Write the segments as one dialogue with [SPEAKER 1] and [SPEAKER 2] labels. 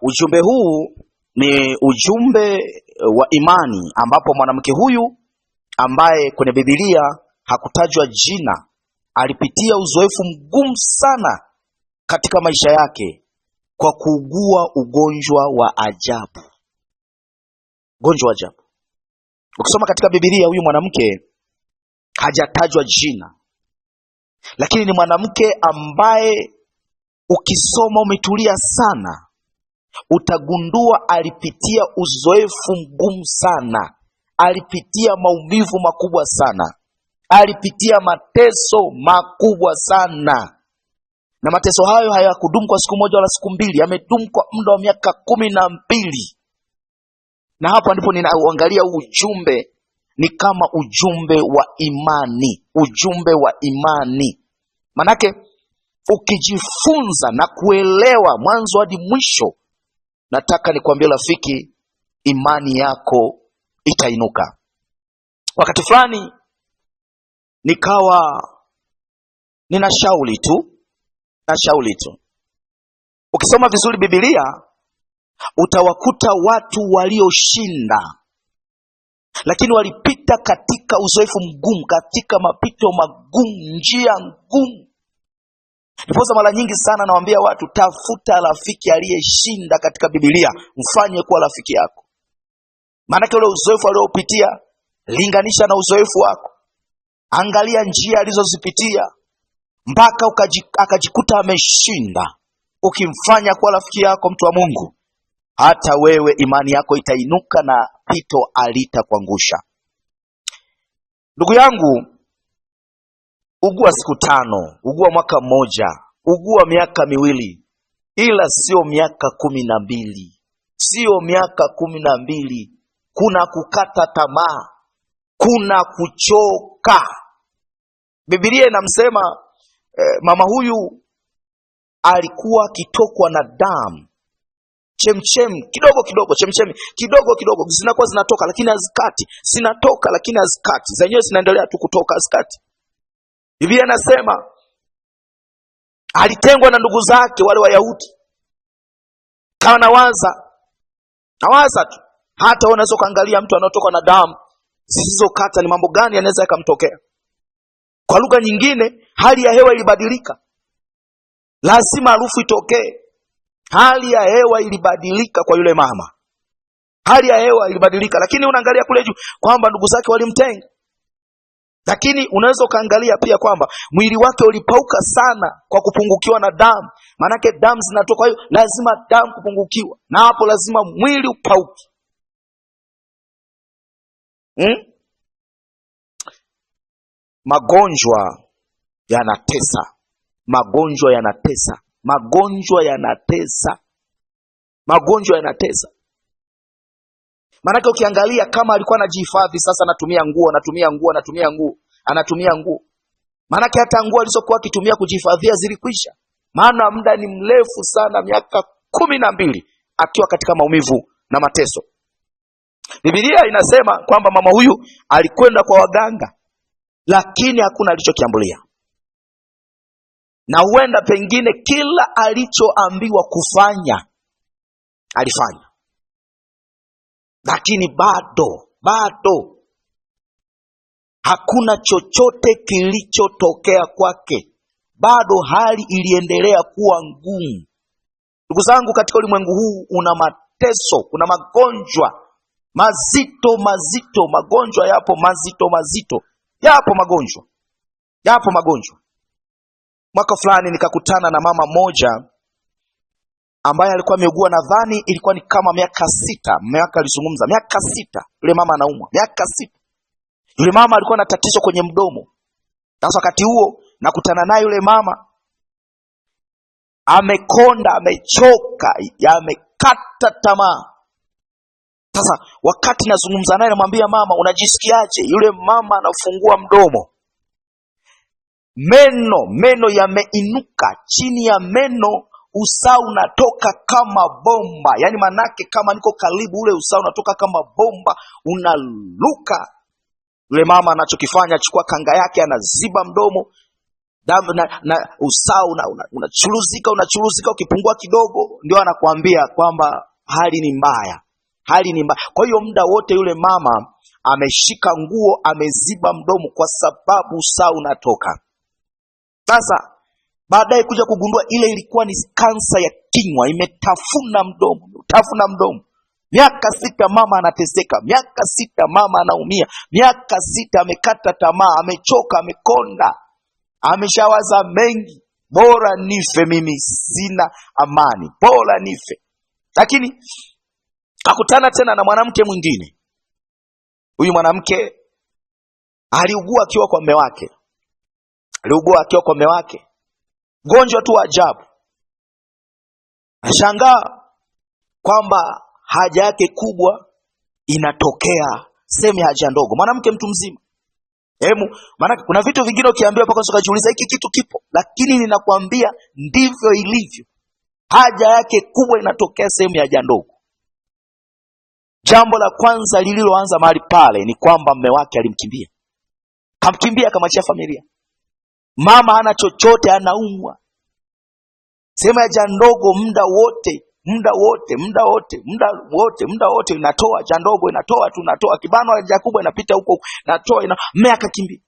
[SPEAKER 1] Ujumbe huu ni ujumbe wa imani, ambapo mwanamke huyu ambaye kwenye Biblia hakutajwa jina alipitia uzoefu mgumu sana katika maisha yake kwa kuugua ugonjwa wa ajabu. Ugonjwa wa ajabu. Ukisoma katika Biblia, huyu mwanamke hajatajwa jina, lakini ni mwanamke ambaye ukisoma umetulia sana, utagundua alipitia uzoefu mgumu sana, alipitia maumivu makubwa sana, alipitia mateso makubwa sana, na mateso hayo hayakudumu kwa siku moja wala siku mbili, yamedumu kwa muda wa miaka 12. Na hapa ndipo ninauangalia ujumbe ni kama ujumbe wa imani, ujumbe wa imani. Manake ukijifunza na kuelewa mwanzo hadi mwisho, nataka nikwambie rafiki, imani yako itainuka. Wakati fulani nikawa ninashauri tu, nashauri tu. Ukisoma vizuri Biblia utawakuta watu walioshinda, lakini walipita katika uzoefu mgumu, katika mapito magumu, njia ngumu. Ndiposa mara nyingi sana nawaambia watu, tafuta rafiki aliyeshinda katika Biblia, mfanye kuwa rafiki yako. Maanake ule uzoefu aliopitia linganisha na uzoefu wako, angalia njia alizozipitia mpaka akajikuta ameshinda. Ukimfanya kuwa rafiki yako, mtu wa Mungu, hata wewe imani yako itainuka na pito alitakuangusha. Ndugu yangu, ugua siku 5, ugua mwaka mmoja, ugua miaka 2, ila sio miaka 12, sio miaka 12. Kuna kukata tamaa, kuna kuchoka. Biblia inamsema mama huyu alikuwa akitokwa na damu chemchem kidogo kidogo, chemchem kidogo kidogo, zinakuwa zinatoka lakini hazikati, zinatoka lakini hazikati, zenyewe zinaendelea tu kutoka, hazikati. Biblia inasema alitengwa na ndugu zake wale Wayahudi. Kama nawaza tu, hata wewe unaweza kuangalia mtu anaotoka na damu zisizokata, ni mambo gani yanaweza yakamtokea. Kwa lugha nyingine, hali ya hewa ilibadilika, lazima harufu itokee. Hali ya hewa ilibadilika kwa yule mama, hali ya hewa ilibadilika. Lakini unaangalia kule juu kwamba ndugu zake walimtenga, lakini unaweza ukaangalia pia kwamba mwili wake ulipauka sana kwa kupungukiwa na damu. Maanake damu zinatoka, kwa hiyo lazima damu kupungukiwa, na hapo lazima mwili upauke. Magonjwa yanatesa, magonjwa yanatesa, magonjwa yanatesa, magonjwa yanatesa. Maanake ukiangalia kama alikuwa anajihifadhi, sasa anatumia nguo, anatumia nguo, anatumia nguo, anatumia nguo. Maanake hata nguo alizokuwa akitumia kujihifadhia zilikwisha. Maana muda ni mrefu sana, miaka 12 akiwa katika maumivu na mateso. Biblia inasema kwamba mama huyu alikwenda kwa waganga, lakini hakuna alichokiambulia. Na huenda pengine kila alichoambiwa kufanya alifanya, lakini bado hakuna chochote kilichotokea kwake. Bado hali iliendelea kuwa ngumu. Ndugu zangu, katika ulimwengu huu una mateso, kuna magonjwa mazito mazito, magonjwa yapo mazito mazito, yapo magonjwa, yapo magonjwa. Mwaka fulani nikakutana na mama mmoja ambaye alikuwa ameugua, nadhani ilikuwa ni kama miaka 6, miaka alizungumza miaka 6, yule mama anaumwa miaka 6. Yule mama alikuwa na tatizo kwenye mdomo. Sasa wakati huo nakutana naye yule mama amekonda, amechoka, amekata tamaa. Sasa wakati nazungumza naye namwambia, mama unajisikiaje? Yule mama anafungua mdomo, meno yameinuka, chini ya meno usaha unatoka kama bomba. Yaani manake kama niko karibu, ule usaha unatoka kama bomba, unaluka. Yule mama anachokifanya, achukua kanga yake, anaziba mdomo. Damu na usaha unachuruzika, unachuruzika, ukipungua kidogo ndio anakuambia kwamba hali ni mbaya, hali ni mbaya. Kwa hiyo muda wote yule mama ameshika nguo, ameziba mdomo kwa sababu usaha unatoka. Sasa baadaye kuja kugundua ile ilikuwa ni kansa ya kinywa, imetafuna mdomo, tafuna mdomo. Miaka 6 mama anateseka, miaka 6 mama anaumia, miaka 6 amekata tamaa, amechoka, amekonda, ameshawaza mengi, bora nife mimi, sina amani, bora nife. Lakini akutana tena na mwanamke mwingine. Huyu mwanamke aliugua akiwa kwa mume wake, aliugua akiwa kwa mume wake, mgonjwa tu wa ajabu. Nashangaa kwamba haja yake kubwa inatokea sehemu ya haja ndogo. Mwanamke mtu mzima. Hemu, maana kuna vitu vingine ukiambiwa mpaka ukajiuliza hiki kitu kipo, lakini ninakwambia ndivyo ilivyo. Haja yake kubwa inatokea sehemu ya haja ndogo. Jambo la kwanza lililoanza mahali pale ni kwamba mume wake alimkimbia. Kamkimbia akamwachia familia. Mama hana chochote, anaumwa. Sehemu ya haja ndogo muda wote, muda wote, muda wote, muda wote, muda wote inatoa haja ndogo, inatoa tu, inatoa kibano, haja kubwa inapita huko, inatoa, ina mume akakimbia.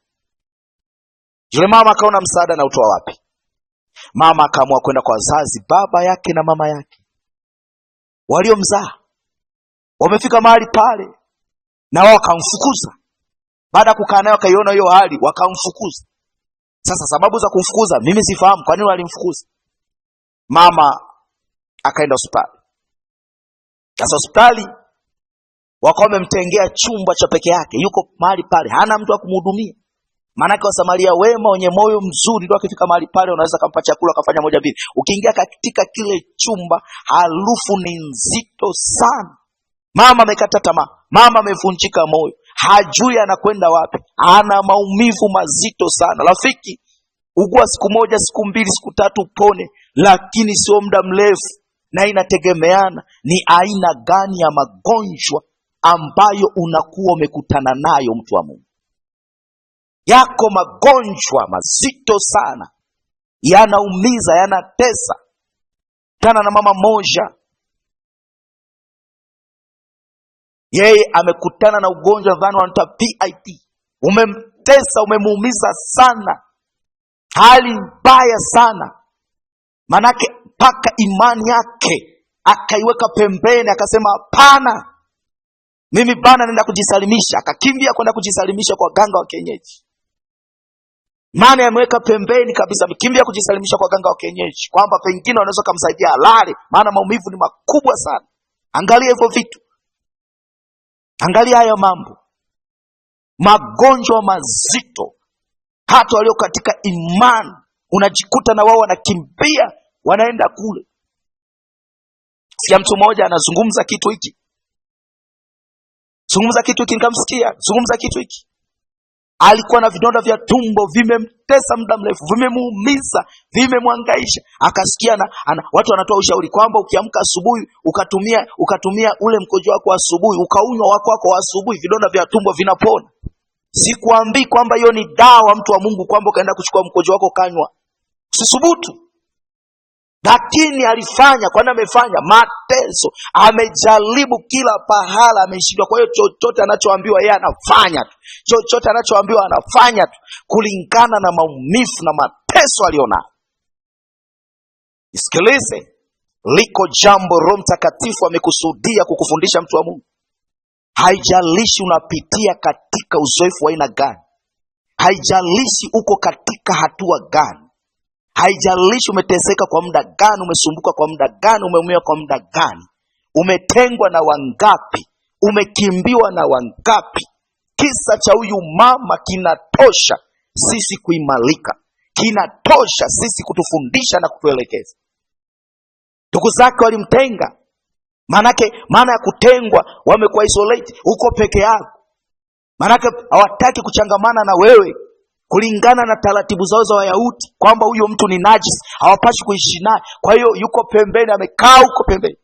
[SPEAKER 1] Yule mama akaona msaada na utoa wapi? Mama akaamua kwenda kwa wazazi, baba yake na mama yake waliomzaa. Wamefika mahali pale na wao wakamfukuza. Baada ya kukaa naye wakaiona hiyo hali, wakamfukuza. Sasa sababu za kumfukuza mimi sifahamu kwa nini walimfukuza. Mama akaenda hospitali. Sasa hospitali wakawa wamemtengea chumba cha peke yake, yuko mahali pale, hana mtu wa kumhudumia. Maanake Wasamaria wema wenye moyo mzuri ndio akifika mahali pale wanaweza kumpa chakula akafanya moja mbili. Ukiingia katika kile chumba harufu ni nzito sana. Mama amekata tamaa, mama amevunjika moyo, hajui anakwenda wapi, ana maumivu mazito sana. Rafiki, ugua siku moja, siku mbili, siku tatu upone, lakini sio muda mrefu, na inategemeana ni aina gani ya magonjwa ambayo unakuwa umekutana nayo, mtu wa Mungu. Yako magonjwa mazito sana, yanaumiza, yanatesa. Tana na mama moja, yeye amekutana na ugonjwa nadhani wanaita PID, umemtesa, umemuumiza sana, hali mbaya sana. Manake mpaka imani yake akaiweka pembeni, akasema hapana, mimi bana naenda kujisalimisha. Akakimbia kwenda kujisalimisha kwa ganga wa kienyeji. Imani ameweka pembeni kabisa, amekimbia kujisalimisha kwa ganga wa kienyeji kwamba pengine wanaweza kumsaidia alale, maana maumivu ni makubwa sana. Angalia hivyo vitu, angalia hayo mambo, magonjwa mazito, hata walio katika imani unajikuta na wao wanakimbia, wanaenda kule. Sikia mtu mmoja anazungumza kitu hiki, zungumza kitu hiki, nikamsikia zungumza kitu hiki. Alikuwa na vidonda vya tumbo vimemtesa muda mrefu, vimemuumiza, vimemhangaisha. Akasikia watu wanatoa ushauri kwamba ukiamka asubuhi ukatumia ule mkojo wako asubuhi, ukaunywa wako asubuhi, vidonda vya tumbo vinapona. Sikuambii kwamba hiyo ni dawa, mtu wa Mungu, kwamba ukaenda kuchukua mkojo wako kanywa. Usisubutu. Lakini alifanya, kwani amefanya mateso, amejaribu kila pahala, ameshindwa. Kwa hiyo chochote anachoambiwa yeye anafanya tu, chochote anachoambiwa anafanya tu, kulingana na maumivu na mateso alionayo. Nisikilize, liko jambo Roho Mtakatifu amekusudia kukufundisha mtu wa Mungu. Haijalishi unapitia katika uzoefu wa aina gani, haijalishi uko katika hatua gani, haijalishi umeteseka kwa muda gani, umesumbuka kwa muda gani, umeumia kwa muda gani, umetengwa na wangapi, umekimbiwa na wangapi, kisa cha huyu mama kinatosha sisi kuimarika, kinatosha sisi kutufundisha na kutuelekeza. Ndugu zake walimtenga. Maanake maana ya kutengwa, wamekuwa isolate, uko peke yako. Maanake hawataki kuchangamana na wewe kulingana na taratibu zao za Wayahudi kwamba huyo mtu ni najis, hawapashi kuishi naye. Kwa hiyo yuko pembeni, amekaa huko pembeni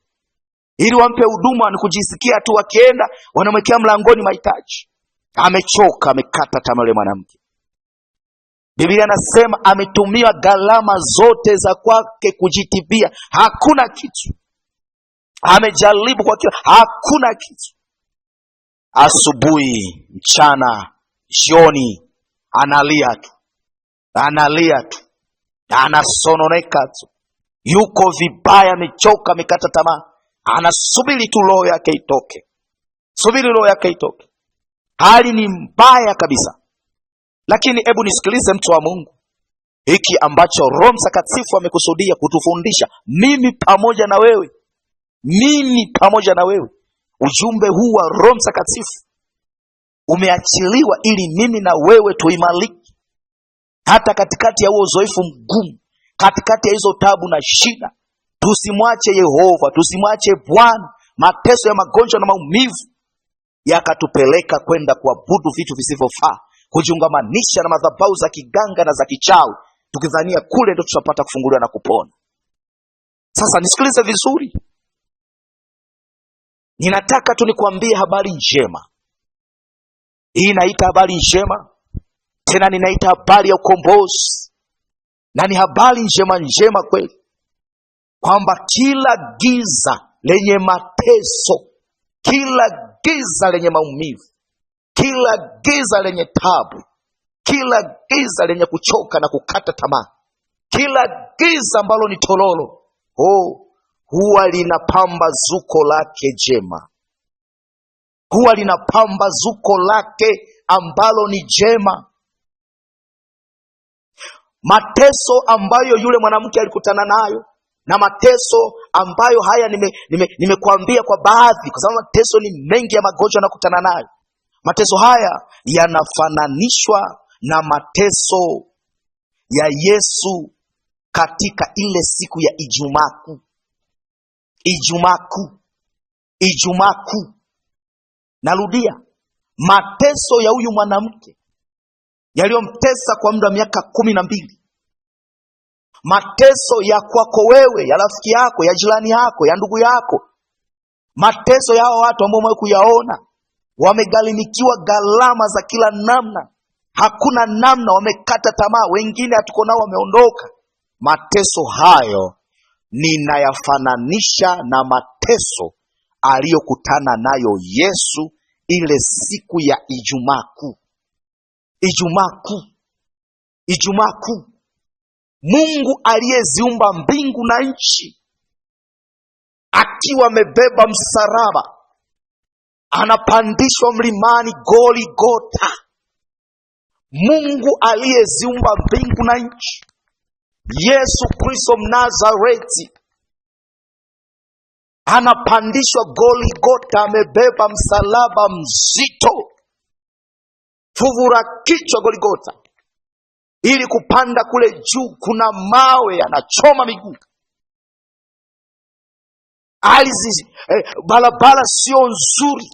[SPEAKER 1] ili wampe huduma, ni kujisikia tu, wakienda wanamwekea mlangoni mahitaji. Amechoka, amekata tamaa yule mwanamke. Biblia anasema ametumia gharama zote za kwake kujitibia, hakuna kitu. Amejaribu kwa kila, hakuna kitu. Asubuhi, mchana, jioni, analia tu, analia tu, anasononeka tu, yuko vibaya, amechoka, amekata tamaa, anasubiri tu roho yake itoke, subiri roho yake itoke. Hali ni mbaya kabisa. Lakini hebu nisikilize, mtu wa Mungu, hiki ambacho Roho Mtakatifu amekusudia kutufundisha mimi pamoja na wewe, mimi pamoja na wewe. Ujumbe huu wa Roho Mtakatifu umeachiliwa ili mimi na wewe tuimarike hata katikati ya huo uzoefu mgumu, katikati ya hizo tabu na shida. Tusimwache Yehova, tusimwache Bwana. Mateso ya magonjwa na maumivu yakatupeleka kwenda kuabudu vitu visivyofaa, kujiungamanisha na madhabahu za kiganga na za kichawi, tukidhania kule ndo tutapata kufunguliwa na kupona. Sasa nisikilize vizuri, ninataka tu nikuambie habari njema. Hii naita habari njema, tena ninaita habari ya ukombozi, na ni habari njema njema kweli, kwamba kila giza lenye mateso, kila giza lenye maumivu, kila giza lenye tabu, kila giza lenye kuchoka na kukata tamaa, kila giza ambalo ni tololo, oh, huwa lina pambazuko lake jema, huwa lina pambazuko lake ambalo ni jema. Mateso ambayo yule mwanamke alikutana nayo na mateso ambayo haya nimekuambia kwa baadhi, kwa sababu mateso ni mengi ya magonjwa anakutana nayo. Mateso haya yanafananishwa na mateso ya Yesu katika ile siku ya Ijumaa Kuu. Ijumaa Kuu, Ijumaa Kuu. Narudia, mateso ya huyu mwanamke yaliyomtesa kwa muda wa miaka 12, mateso ya kwako wewe, ya rafiki yako, ya jirani yako, ya ndugu yako, mateso ya hao watu ambao umewahi kuyaona, wamegharimikiwa gharama za kila namna, hakuna namna, wamekata tamaa, wengine hatuko nao, wameondoka. Mateso hayo ninayafananisha na mateso aliyokutana nayo Yesu ile siku ya Ijumaa Kuu. Ijumaa Kuu, Ijumaa Kuu. Mungu aliyeziumba mbingu na nchi akiwa amebeba msalaba anapandishwa mlimani Goligota. Mungu aliyeziumba mbingu na nchi, Yesu Kristo Mnazareti anapandishwa Goligota, amebeba msalaba mzito, fuvura kichwa Goligota, ili kupanda kule juu kuna mawe yanachoma miguu, ardhi, barabara sio nzuri,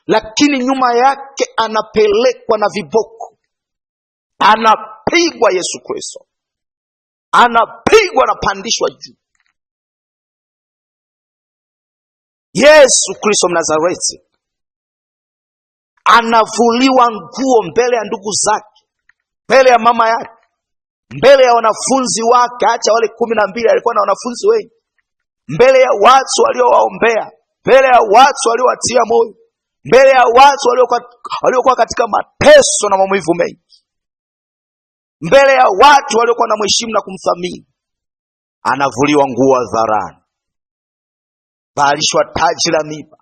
[SPEAKER 1] lakini nyuma yake anapelekwa na viboko, anapigwa. Yesu Kristo anapigwa, anapandishwa juu. Yesu Kristo Mnazareti anavuliwa nguo mbele ya ndugu zake, mbele ya mama yake, mbele ya wanafunzi wake. Acha wale 12, alikuwa na wanafunzi wengi, mbele ya watu waliowaombea, mbele ya watu waliowatia moyo, mbele ya watu waliokuwa katika mateso na maumivu mengi, mbele ya watu waliokuwa na mheshimu na kumthamini, anavuliwa nguo hadharani, valishwa taji la miiba,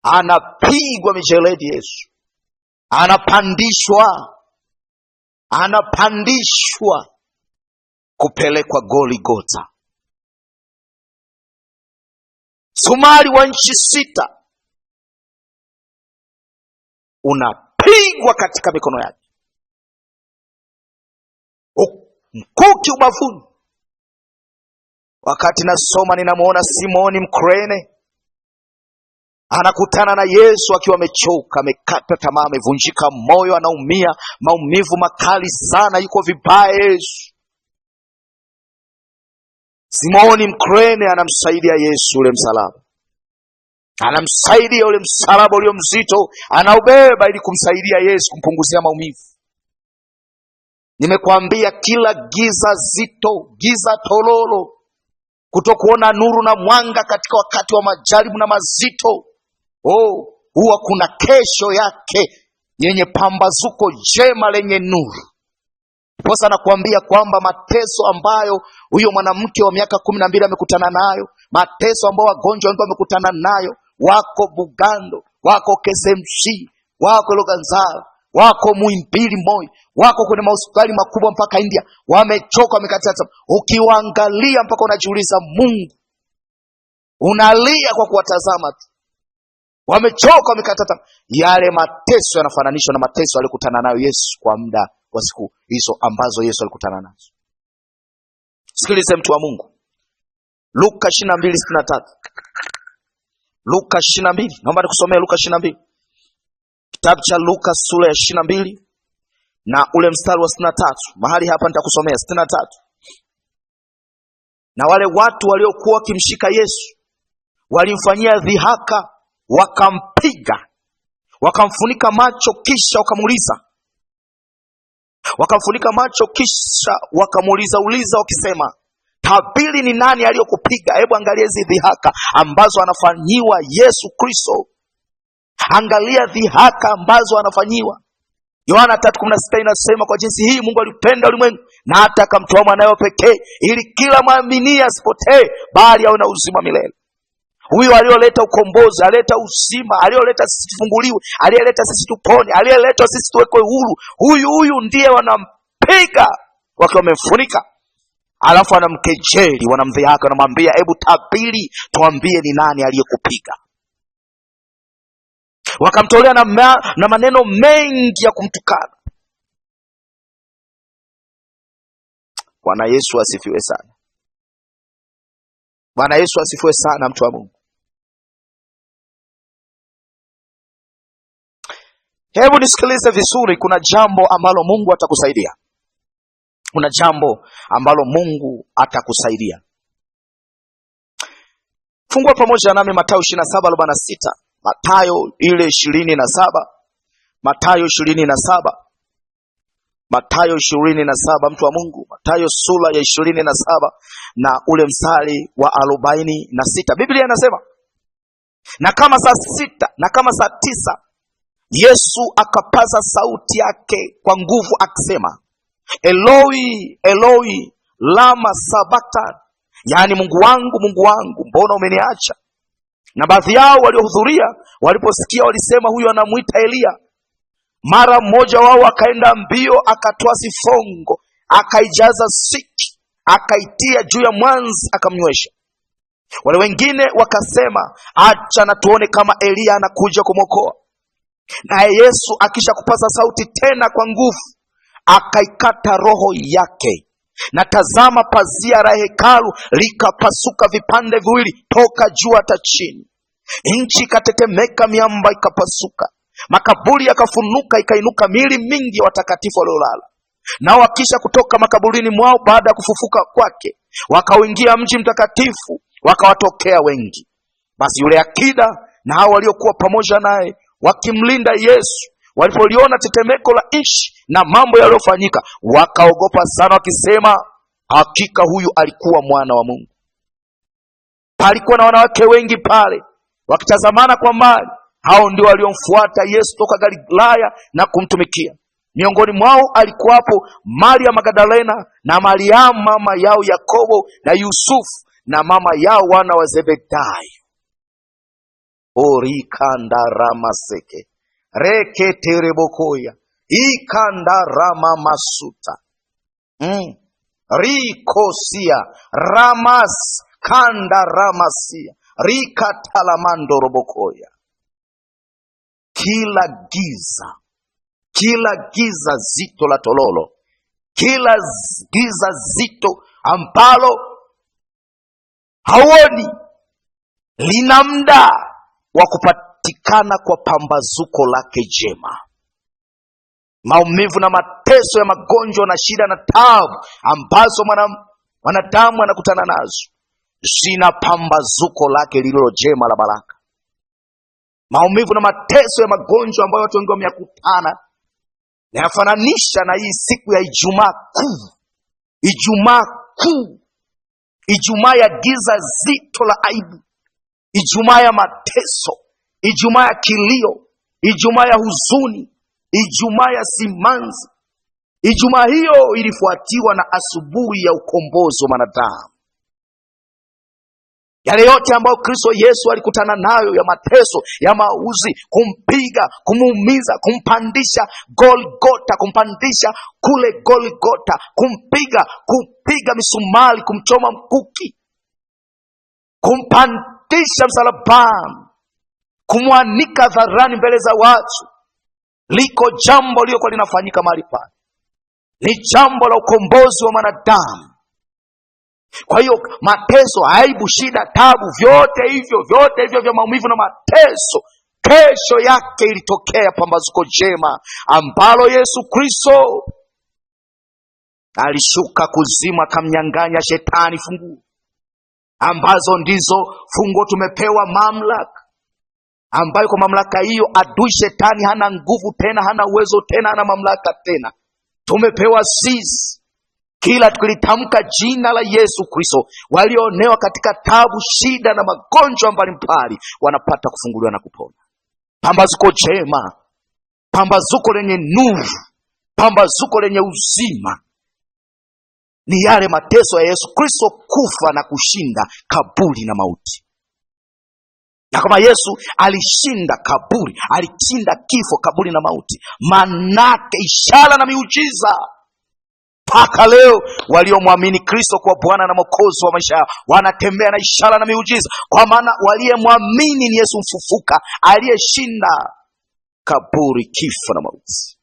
[SPEAKER 1] anapigwa mijeledi. Yesu anapandishwa, anapandishwa kupelekwa Goligota. Msumari wa nchi 6 unapigwa katika mikono yake, mkuki ubavuni. Wakati nasoma ninamuona Simoni Mkurene anakutana na Yesu akiwa amechoka, amekata tamaa, amevunjika moyo, anaumia maumivu makali sana, yuko vibaya Yesu. Simoni Mkurene anamsaidia Yesu ule msalaba, anamsaidia ule msalaba ulio mzito, anaubeba ili kumsaidia Yesu kumpunguzia maumivu. Nimekwambia kila giza zito, giza tololo, kutokuona nuru na mwanga katika wakati wa majaribu na mazito, huwa kuna kesho yake yenye pambazuko jema lenye nuru. Ndiposa nakuambia kwamba mateso ambayo huyo mwanamke wa miaka 12 amekutana nayo, mateso ambayo wagonjwa wengi wamekutana nayo, wako Bugando, wako KCMC, wako Luganzara, wako Muhimbili Moi, wako kwenye mahospitali makubwa mpaka India, wamechoka, wamekata tamaa. Ukiwaangalia mpaka unajiuliza, Mungu, unalia kwa kuwatazama tu. Wamechoka, wamekata tamaa. Yale mateso yanafananishwa na mateso aliyokutana nayo Yesu kwa muda wa siku hizo ambazo Yesu alikutana nazo. Sikilize mtu wa Mungu, Luka 22:63. Luka 22, naomba nikusomee Luka 22. Kitabu cha Luka sura ya 22 na ule mstari wa 63. Mahali hapa nitakusomea 63. Na wale watu waliokuwa wakimshika Yesu walimfanyia dhihaka, wakampiga, wakamfunika macho, kisha wakamuuliza, wakamfunika macho, kisha wakamuuliza uliza wakisema, tabiri ni nani aliyokupiga? Hebu angalia hizi dhihaka ambazo anafanyiwa Yesu Kristo. Angalia dhihaka ambazo anafanyiwa. Yohana 3:16 inasema, kwa jinsi hii Mungu alipenda ulimwengu na hata akamtoa mwanawe pekee, ili kila mwaminie asipotee, bali awe na uzima milele. Huyo aliyoleta ukombozi, aliyeleta uzima, aliyoleta sisi tufunguliwe, aliyeleta sisi tupone, aliyeleta sisi tuwekwe huru, huyu huyu ndiye wanampiga wakiwa wamemfunika, alafu wanamkejeli, wanamdhihaki, wanamwambia, hebu tabiri, tuambie ni nani aliyekupiga. Wakamtolea na maneno mengi ya kumtukana. Bwana Yesu asifiwe sana. Bwana Yesu asifiwe sana, mtu wa Mungu. Hebu nisikilize vizuri, kuna jambo ambalo Mungu atakusaidia. Kuna jambo ambalo Mungu atakusaidia. Fungua pamoja nami Mathayo 27:46. Mathayo ile 27. Mathayo 27. Mathayo 27, mtu wa Mungu. Mathayo sura ya 27 na ule mstari wa 46. Biblia inasema, na kama saa 6 na kama saa 9 Yesu akapaza sauti yake kwa nguvu akisema, Eloi, Eloi, lama sabakthani, yaani Mungu wangu, Mungu wangu, mbona umeniacha? Na baadhi yao waliohudhuria waliposikia walisema, huyu anamuita Eliya. Mara mmoja wao akaenda mbio, akatoa sifongo, akaijaza siki, akaitia juu ya mwanzi, akamnywesha. Wale wengine wakasema, acha na tuone kama Eliya anakuja kumwokoa. Naye Yesu akisha kupaza sauti tena kwa nguvu, akaikata roho yake. Na tazama, pazia la hekalu likapasuka vipande viwili, toka juu hata chini. Nchi ikatetemeka, miamba ikapasuka, makaburi yakafunuka, ikainuka miili mingi ya watakatifu waliolala. Nao wakisha kutoka makaburini mwao baada ya kufufuka kwake, wakauingia mji mtakatifu, wakawatokea wengi. Basi yule akida na hao waliokuwa pamoja naye wakimlinda Yesu, walipoliona tetemeko la nchi na mambo yaliyofanyika, wakaogopa sana, wakisema, hakika huyu alikuwa mwana wa Mungu. Palikuwa na wanawake wengi pale wakitazamana kwa mbali. Hao ndio waliomfuata Yesu toka Galilaya na kumtumikia. Miongoni mwao alikuwapo Maria Magdalena na Mariamu mama yao Yakobo na Yusufu na mama yao wana wa Zebedayo. Orikandaramaseke reketerebokoya ikandaramamasuta rikosia ramas kandaramasia rikatalamandorobokoya. Kila giza, kila giza zito la tololo, kila giza zito ambalo hauoni, lina muda wa kupatikana kwa pambazuko lake jema. Maumivu na mateso ya magonjwa na shida na taabu ambazo mwanadamu anakutana nazo zina pambazuko lake lililo jema la baraka. Maumivu na mateso ya magonjwa ambayo watu wengi wameyakutana Nayafananisha na hii siku ya Ijumaa Kuu, Ijumaa Kuu, Ijumaa ya giza zito la aibu, Ijumaa ya mateso, Ijumaa ya kilio, Ijumaa ya huzuni, Ijumaa ya simanzi. Ijumaa hiyo ilifuatiwa na asubuhi ya ukombozi wa mwanadamu. Yale yote ambayo Kristo Yesu alikutana nayo ya mateso, ya mauzi, kumpiga, kumuumiza, kumpandisha Golgota, kumpandisha kule Golgota, kumpiga, kupiga misumari, kumchoma mkuki, kumpandisha msalabani, kumwanika hadharani mbele za watu. Liko jambo lililokuwa linafanyika mahali pale, ni jambo la ukombozi wa mwanadamu. Kwa hiyo mateso, aibu, shida, tabu, vyote hivyo vya maumivu na mateso, kesho yake ilitokea pambazuko jema ambalo Yesu Kristo alishuka kuzimu, akamnyang'anya shetani funguo, ambazo ndizo funguo tumepewa mamlaka, ambayo kwa mamlaka hiyo adui shetani hana nguvu tena, hana uwezo tena, hana mamlaka tena. Tumepewa sisi kila tukilitamka jina la Yesu Kristo, walioonewa katika tabu, shida na magonjwa mbalimbali wanapata kufunguliwa na kupona. Pambazuko jema, pambazuko lenye nuru, pambazuko lenye uzima ni yale mateso ya Yesu Kristo kufa na kushinda kaburi na mauti. Na kama Yesu alishinda kaburi, alishinda kifo, kaburi na mauti, manake ishara na miujiza mpaka leo waliomwamini Kristo kwa Bwana na Mwokozi wa maisha yao wanatembea na ishara na miujiza, kwa maana waliyemwamini ni Yesu mfufuka aliyeshinda kaburi, kifo na mauti.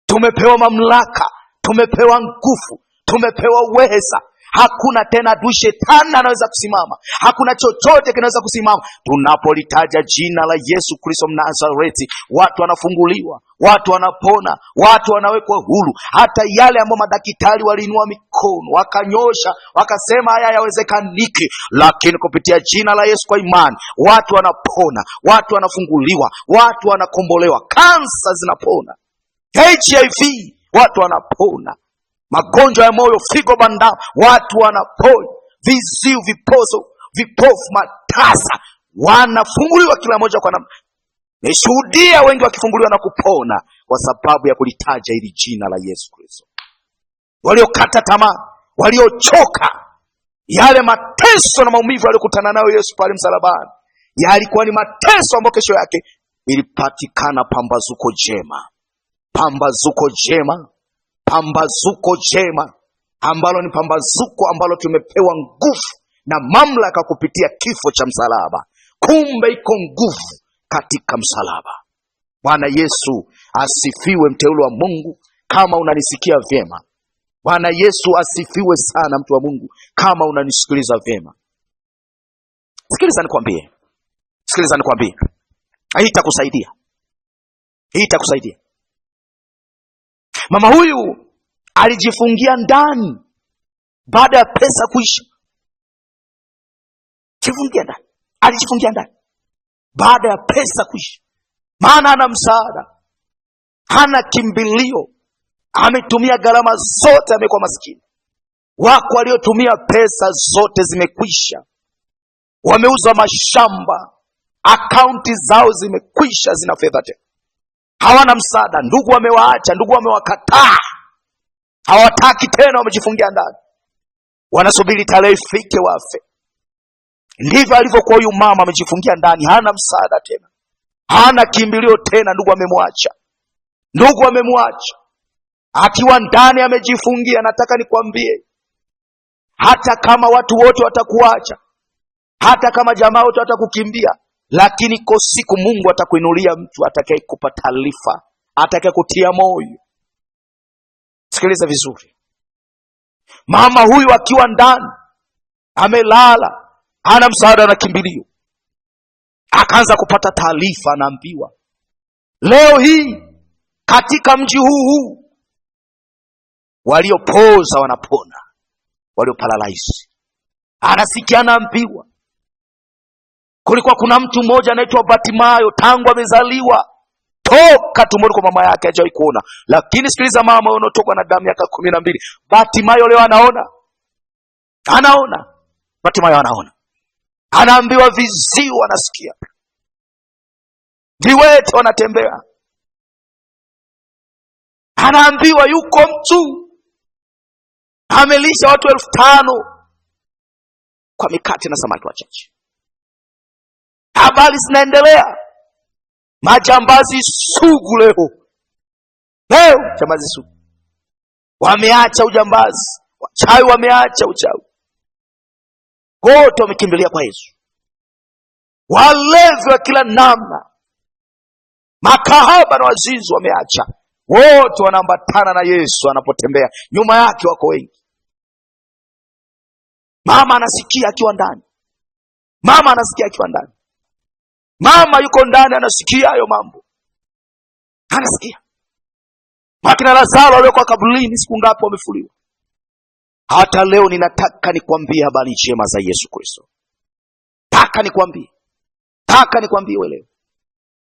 [SPEAKER 1] Tumepewa mamlaka, tumepewa nguvu, tumepewa uweza. Hakuna tena adui shetani anaweza kusimama, hakuna chochote kinaweza kusimama. Tunapolitaja jina la Yesu Kristo Mnazareti, watu wanafunguliwa, watu wanapona, watu wanawekwa huru. Hata yale ambayo madaktari waliinua mikono wakanyosha, wakasema haya hayawezekaniki, lakini kupitia jina la Yesu kwa imani, watu wanapona, watu wanafunguliwa, watu wanakombolewa, kansa zinapona, HIV watu wanapona, magonjwa ya moyo, figo, bandama, watu wanapona, viziwi, viposo, vipofu, matasa wanafunguliwa, kila moja kwa namna. Nimeshuhudia wengi wakifunguliwa na kupona kwa sababu ya kulitaja hili jina la Yesu Kristo. Waliokata tamaa, waliochoka, yale mateso na maumivu aliyokutana nayo Yesu pale msalabani yalikuwa ni mateso ambayo kesho yake ilipatikana pambazuko jema, pambazuko jema, pambazuko jema, ambalo ni pambazuko ambalo tumepewa nguvu na mamlaka kupitia kifo cha msalaba. Kumbe iko nguvu katika msalaba. Bwana Yesu asifiwe, mteule wa Mungu, kama unanisikia vyema. Bwana Yesu asifiwe sana, mtu wa Mungu, kama unanisikiliza vyema. Sikiliza nikwambie, sikiliza nikwambie, hii itakusaidia, hii itakusaidia. Mama huyu alijifungia ndani baada ya pesa kuisha. Jifungia ndani, alijifungia ndani baada ya pesa kuisha, maana hana msaada, hana kimbilio, ametumia gharama zote, amekuwa maskini. Wako waliotumia pesa zote zimekwisha, wameuza mashamba, akaunti zao zimekwisha, zina fedha tena, hawana msaada. Ndugu wamewaacha, ndugu wamewakataa, hawataki tena, wamejifungia ndani, wanasubiri tarehe ifike wafe. Ndivyo alivyokuwa huyu mama, amejifungia ndani, hana msaada tena, hana kimbilio tena, ndugu amemwacha, ndugu amemwacha akiwa ndani amejifungia. Nataka nikwambie, hata kama watu wote watakuacha, hata kama jamaa wote watakukimbia, lakini iko siku Mungu atakuinulia mtu atakayekupa taarifa, atakayekutia moyo. Sikiliza vizuri, mama huyu akiwa ndani amelala, hana msaada na kimbilio, akaanza kupata taarifa, anaambiwa leo hii katika mji huu huu waliopoza wanapona, walioparalyze. Anasikia anaambiwa kulikuwa kuna mtu mmoja anaitwa Batimayo, tangu amezaliwa Toka tumboni kwa mama yake hajawahi kuona. Lakini sikiliza mama, unaotokwa na damu miaka 12, Bartimayo leo anaona, anaona. Bartimayo anaona, anaambiwa viziwi wanasikia, viwete wanatembea, anaambiwa yuko mtu amelisha watu 5,000 kwa mikate na samaki wachache. Habari zinaendelea, majambazi sugu leo, leo jambazi sugu wameacha ujambazi, wachawi wameacha uchawi, wote wamekimbilia kwa Yesu. Walevi wa kila namna, makahaba na wazinzi wameacha, wote wanaambatana na Yesu anapotembea, nyuma yake wako wengi. Mama anasikia akiwa ndani, mama anasikia akiwa ndani, mama yuko ndani anasikia hayo mambo, anasikia. Wakina Lazaro waliokuwa kaburini siku ngapi wamefuliwa. Hata leo ninataka nikwambie habari njema za Yesu Kristo. Taka nikwambie, taka nikwambie leo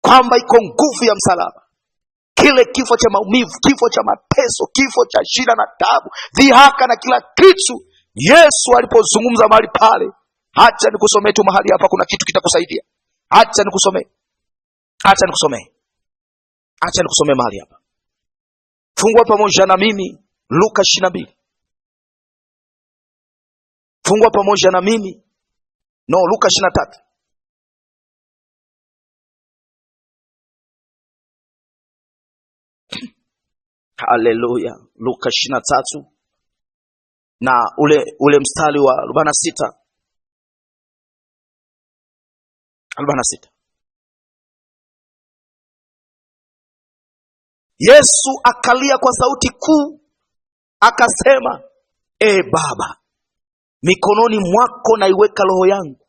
[SPEAKER 1] kwamba iko nguvu ya msalaba. Kile kifo cha maumivu, kifo cha mateso, kifo cha shida na taabu, dhihaka na kila kitu, Yesu alipozungumza mahali pale, acha nikusomee tu mahali hapa, kuna kitu kitakusaidia. Acha nikusomee, acha nikusomee, acha nikusomee mahali hapa. Fungua pamoja na mimi Luka 22. Fungua pamoja na mimi no, Luka 23. Haleluya. Luka 23 na ule mstari wa 46. 46. Yesu akalia kwa sauti kuu akasema, E Baba, mikononi mwako naiweka roho yangu.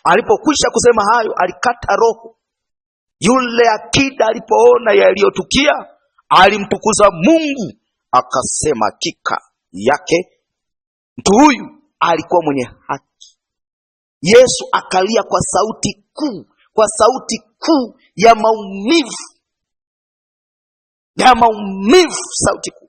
[SPEAKER 1] Alipokwisha kusema hayo, alikata roho. Yule akida alipoona yaliyotukia, alimtukuza Mungu akasema, hakika yake mtu huyu alikuwa mwenye haki. Yesu akalia kwa sauti kuu, kwa sauti kuu ya maumivu, ya maumivu, sauti kuu.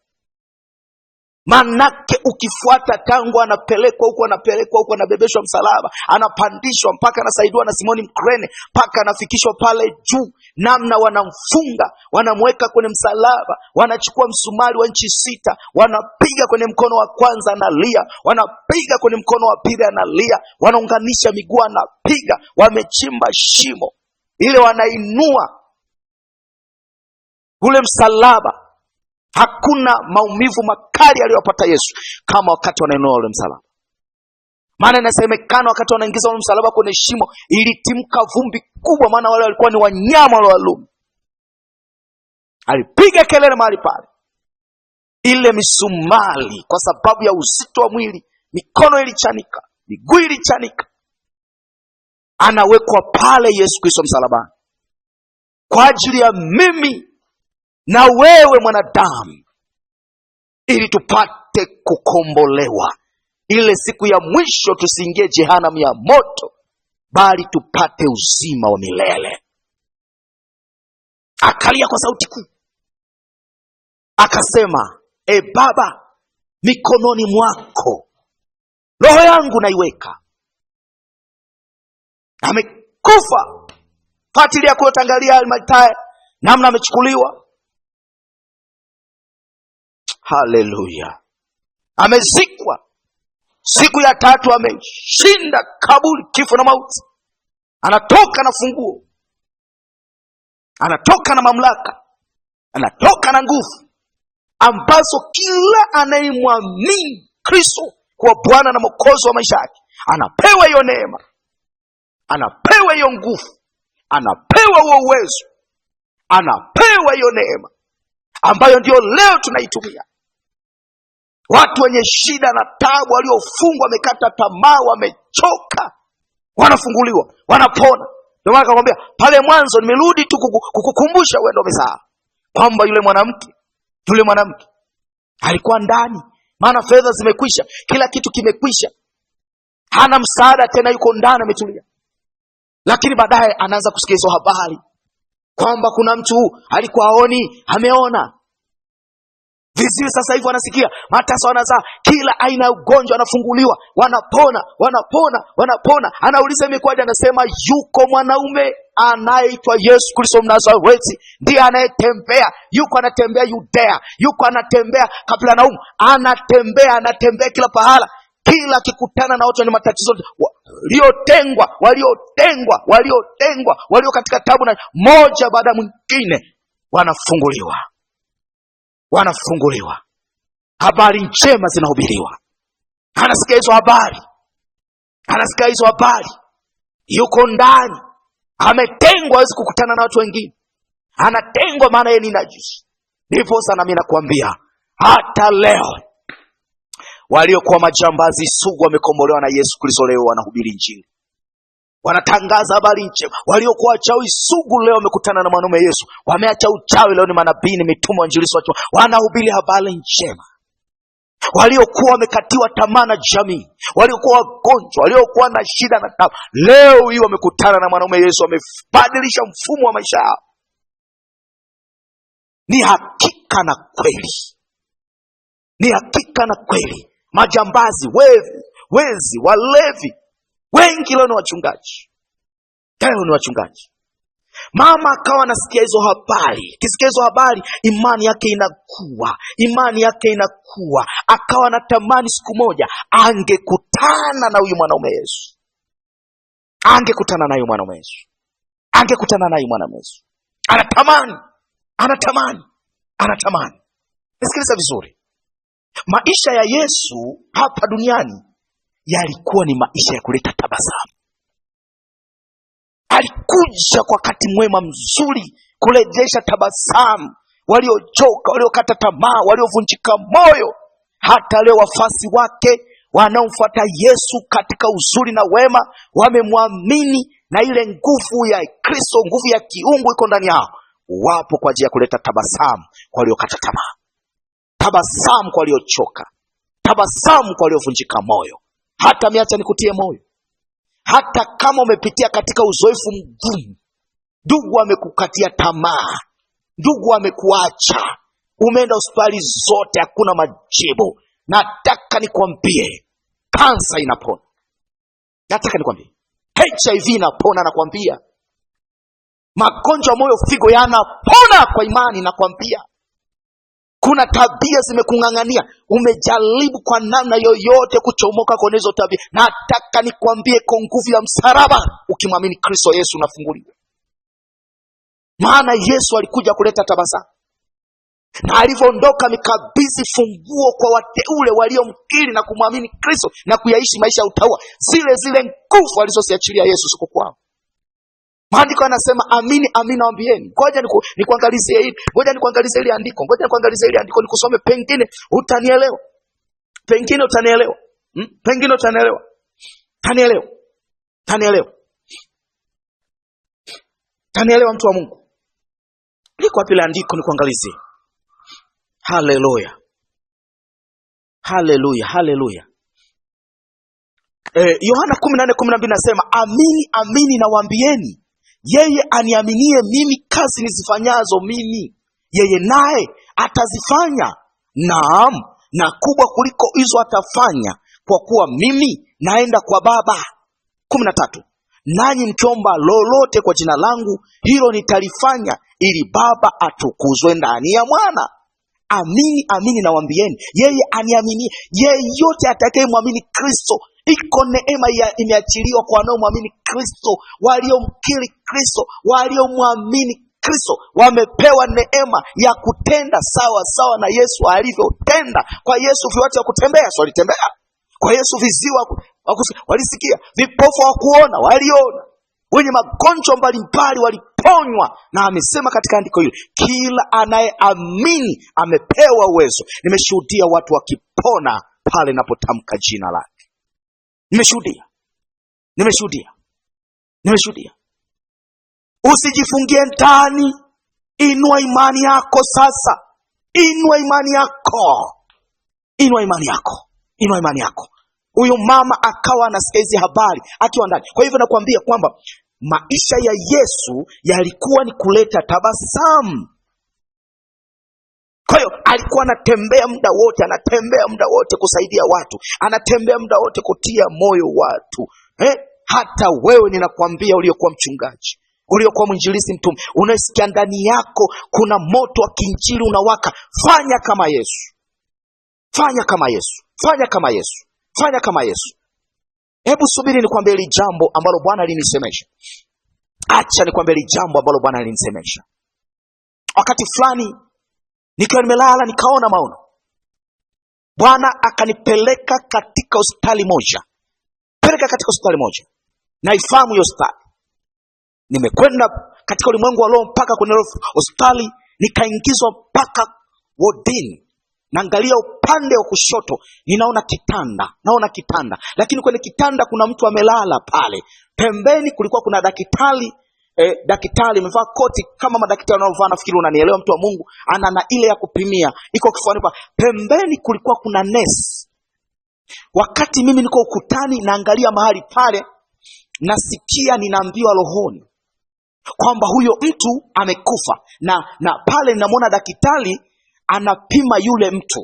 [SPEAKER 1] Manake ukifuata tangu anapelekwa huko, anapelekwa huko, anabebeshwa msalaba, anapandishwa mpaka anasaidiwa na Simoni Mkrene, mpaka anafikishwa pale juu, namna wanamfunga, wanamweka kwenye msalaba, wanachukua msumari wa inchi 6, wanapiga kwenye mkono wa kwanza analia, wanapiga kwenye mkono wa pili analia, wanaunganisha miguu anapiga, wamechimba shimo ile, wanainua ule msalaba. Hakuna maumivu makali aliyopata Yesu kama wakati wanainua ule msalaba. Maana inasemekana wakati wanaingiza ule msalaba kwenye shimo ilitimka vumbi kubwa, maana wale walikuwa ni wanyama wale Warumi. Alipiga kelele mahali pale, ile misumari kwa sababu ya uzito wa mwili, mikono ilichanika, miguu ilichanika. Anawekwa pale Yesu Kristo msalabani kwa ajili ya mimi na wewe mwanadamu, ili tupate kukombolewa, ile siku ya mwisho tusiingie jehanamu ya moto, bali tupate uzima wa milele. Akalia kwa sauti kuu akasema, E Baba, mikononi mwako roho yangu naiweka. Amekufa. Fuatilia kule, utaangalia Arimathaya namna amechukuliwa. Haleluya. Amezikwa. Siku ya tatu ameshinda kaburi, kifo na mauti. Anatoka na funguo, anatoka na mamlaka, anatoka na nguvu ambazo kila anayemwamini Kristo kuwa Bwana na Mwokozi wa maisha yake anapewa hiyo neema, anapewa hiyo nguvu, anapewa huo uwezo, anapewa hiyo neema ambayo ndio leo tunaitumia. Watu wenye shida na taabu, waliofungwa, wamekata tamaa, wamechoka, wanafunguliwa, wanapona. Ndio maana akakwambia pale mwanzo, nimerudi tu kukukumbusha, wewe ndio umesahau kwamba yule mwanamke alikuwa ndani, maana fedha zimekwisha, kila kitu kimekwisha, hana msaada tena, yuko ndani ametulia. Lakini baadaye anaanza kusikia hizo habari. kwamba kuna mtu alikuwa aoni, ameona. Viziwi sasa hivi wanasikia, matasa wanazaa, kila aina ya ugonjwa wanafunguliwa, wanapona, wanapona, wanapona. Anauliza imekuwaje? Anasema yuko mwanaume anayeitwa Yesu Kristo Mnazareti, ndiye anayetembea, yuko anatembea Yudea, yuko anatembea Kapernaumu, anatembea, anatembea kila pahala, kila akikutana na watu wenye matatizo, waliotengwa, waliotengwa, waliotengwa, walio katika tabu, na moja baada ya mwingine wanafunguliwa, wanafunguliwa. Habari njema zinahubiriwa. Anasikia hizo habari, anasikia hizo habari, yuko ndani, ametengwa, hawezi kukutana na watu wengine, anatengwa, maana yeye ni najisi. Ndipo sana mimi nakwambia hata leo waliokuwa majambazi sugu wamekombolewa na Yesu Kristo, leo wanahubiri Injili, wanatangaza habari njema. Waliokuwa wachawi sugu leo wamekutana na mwanaume Yesu, wameacha uchawi, leo ni manabii, ni mitume, wainjilisti, wanahubiri habari njema. Waliokuwa wamekatiwa tamaa na jamii, waliokuwa wagonjwa, waliokuwa na shida na tabu, leo hii wamekutana na mwanaume Yesu, wamebadilisha mfumo wa maisha yao. Ni hakika na kweli, ni hakika na kweli. Majambazi, wevi, wezi, walevi wengi leo ni wachungaji, leo ni wachungaji. Mama akawa anasikia hizo habari, akisikia hizo habari imani yake inakuwa, imani yake inakuwa. Akawa anatamani siku moja angekutana na huyu mwanaume Yesu, angekutana na huyu mwanaume Yesu, angekutana na huyu mwanaume Yesu. Anatamani, anatamani, anatamani. Nisikiliza vizuri, maisha ya Yesu hapa duniani yalikuwa ni maisha ya kuleta tabasamu. Alikuja kwa wakati mwema mzuri kurejesha tabasamu waliochoka, waliokata tamaa, waliovunjika moyo. Hata leo wafasi wake wanaomfuata Yesu katika uzuri na wema wamemwamini, na ile nguvu ya Kristo, nguvu ya kiungu iko ndani yao. Wapo kwa ajili ya kuleta tabasamu kwa waliokata tamaa, tabasamu kwa waliochoka, tabasamu kwa waliovunjika moyo. Hata miacha nikutie moyo, hata kama umepitia katika uzoefu mgumu, ndugu amekukatia tamaa, ndugu amekuacha, umeenda hospitali zote hakuna majibu, nataka nikwambie kansa inapona. Nataka nikwambie HIV inapona, nakwambia magonjwa ya moyo, figo yanapona kwa imani, nakwambia. Kuna tabia zimekung'ang'ania, umejaribu kwa namna yoyote kuchomoka kwenye hizo tabia. Nataka nikwambie kwa nguvu ya msalaba, ukimwamini Kristo Yesu unafunguliwa. Maana Yesu alikuja kuleta tabasamu, na alivyoondoka amekabidhi funguo kwa wateule waliomkiri na kumwamini Kristo na kuyaishi maisha ya utauwa. Zile zile nguvu alizoziachilia Yesu siku kwao. Maandiko yanasema amini amini nawaambieni. Ngoja nikuangalizie hili, ngoja nikuangalizie hili andiko, ngoja nikuangalizie hili andiko nikusome, pengine utanielewa, pengine utanielewa, pengine utanielewa, tanielewa, tanielewa, tanielewa, mtu wa Mungu. Liko wapi ile andiko nikuangalizie? Haleluya, haleluya, haleluya. Yohana 14:12 nasema amini amini nawaambieni, yeye aniaminie mimi, kazi nizifanyazo mimi yeye naye atazifanya, naam, na kubwa kuliko hizo atafanya, kwa kuwa mimi naenda kwa Baba. 13, nanyi mkiomba lolote kwa jina langu, hilo nitalifanya, ili Baba atukuzwe ndani ya Mwana. Amini amini nawaambieni, yeye aniaminie, yeyote atakayemwamini Kristo, iko neema imeachiliwa kwa wanaomwamini Kristo, waliomkiri Kristo, waliomwamini Kristo wamepewa neema ya kutenda sawa sawa na Yesu alivyotenda. Kwa Yesu viwete wa kutembea, si walitembea? Kwa Yesu viziwi walisikia, vipofu hawakuona, waliona, wenye magonjwa mbalimbali waliponywa. Na amesema katika andiko hili, kila anayeamini amepewa uwezo. Nimeshuhudia watu wakipona pale napotamka jina lake. Nimeshuhudia, nimeshuhudia, nimeshuhudia. Usijifungie ndani, inua imani yako sasa, inua imani yako, inua imani yako, inua imani yako. Huyu mama akawa anasikia hizi habari akiwa ndani. Kwa hivyo nakwambia kwamba Maisha ya Yesu yalikuwa ni kuleta tabasamu. Kwa hiyo alikuwa anatembea muda wote, anatembea muda wote kusaidia watu, anatembea muda wote kutia moyo watu. Hata wewe ninakwambia, uliokuwa mchungaji, uliokuwa mwinjilisti, mtume, unasikia ndani yako kuna moto wa kiinjili unawaka, fanya kama Yesu, fanya kama Yesu, fanya kama Yesu, fanya kama Yesu. Hebu subiri nikwambie hili jambo ambalo Bwana alinisemesha. Acha nikwambie hili jambo ambalo Bwana alinisemesha. Wakati fulani nikiwa nimelala nikaona maono. Bwana akanipeleka katika hospitali moja, peleka katika hospitali moja, naifahamu hiyo hospitali. Nimekwenda katika ulimwengu wa roho mpaka kwenye hospitali, nikaingizwa mpaka wodini. Naangalia upande wa kushoto, ninaona kitanda, naona kitanda, lakini kwenye kitanda kuna mtu amelala pale. Pembeni kulikuwa kuna daktari. Daktari amevaa koti kama madaktari wanaovaa, nafikiri unanielewa mtu wa Mungu, ana na ile ya kupimia iko kifuani pa. Pembeni kulikuwa kuna nesi. Wakati mimi niko ukutani naangalia mahali pale, nasikia ninaambiwa rohoni kwamba huyo mtu amekufa, na pale ninamwona daktari anapima yule mtu,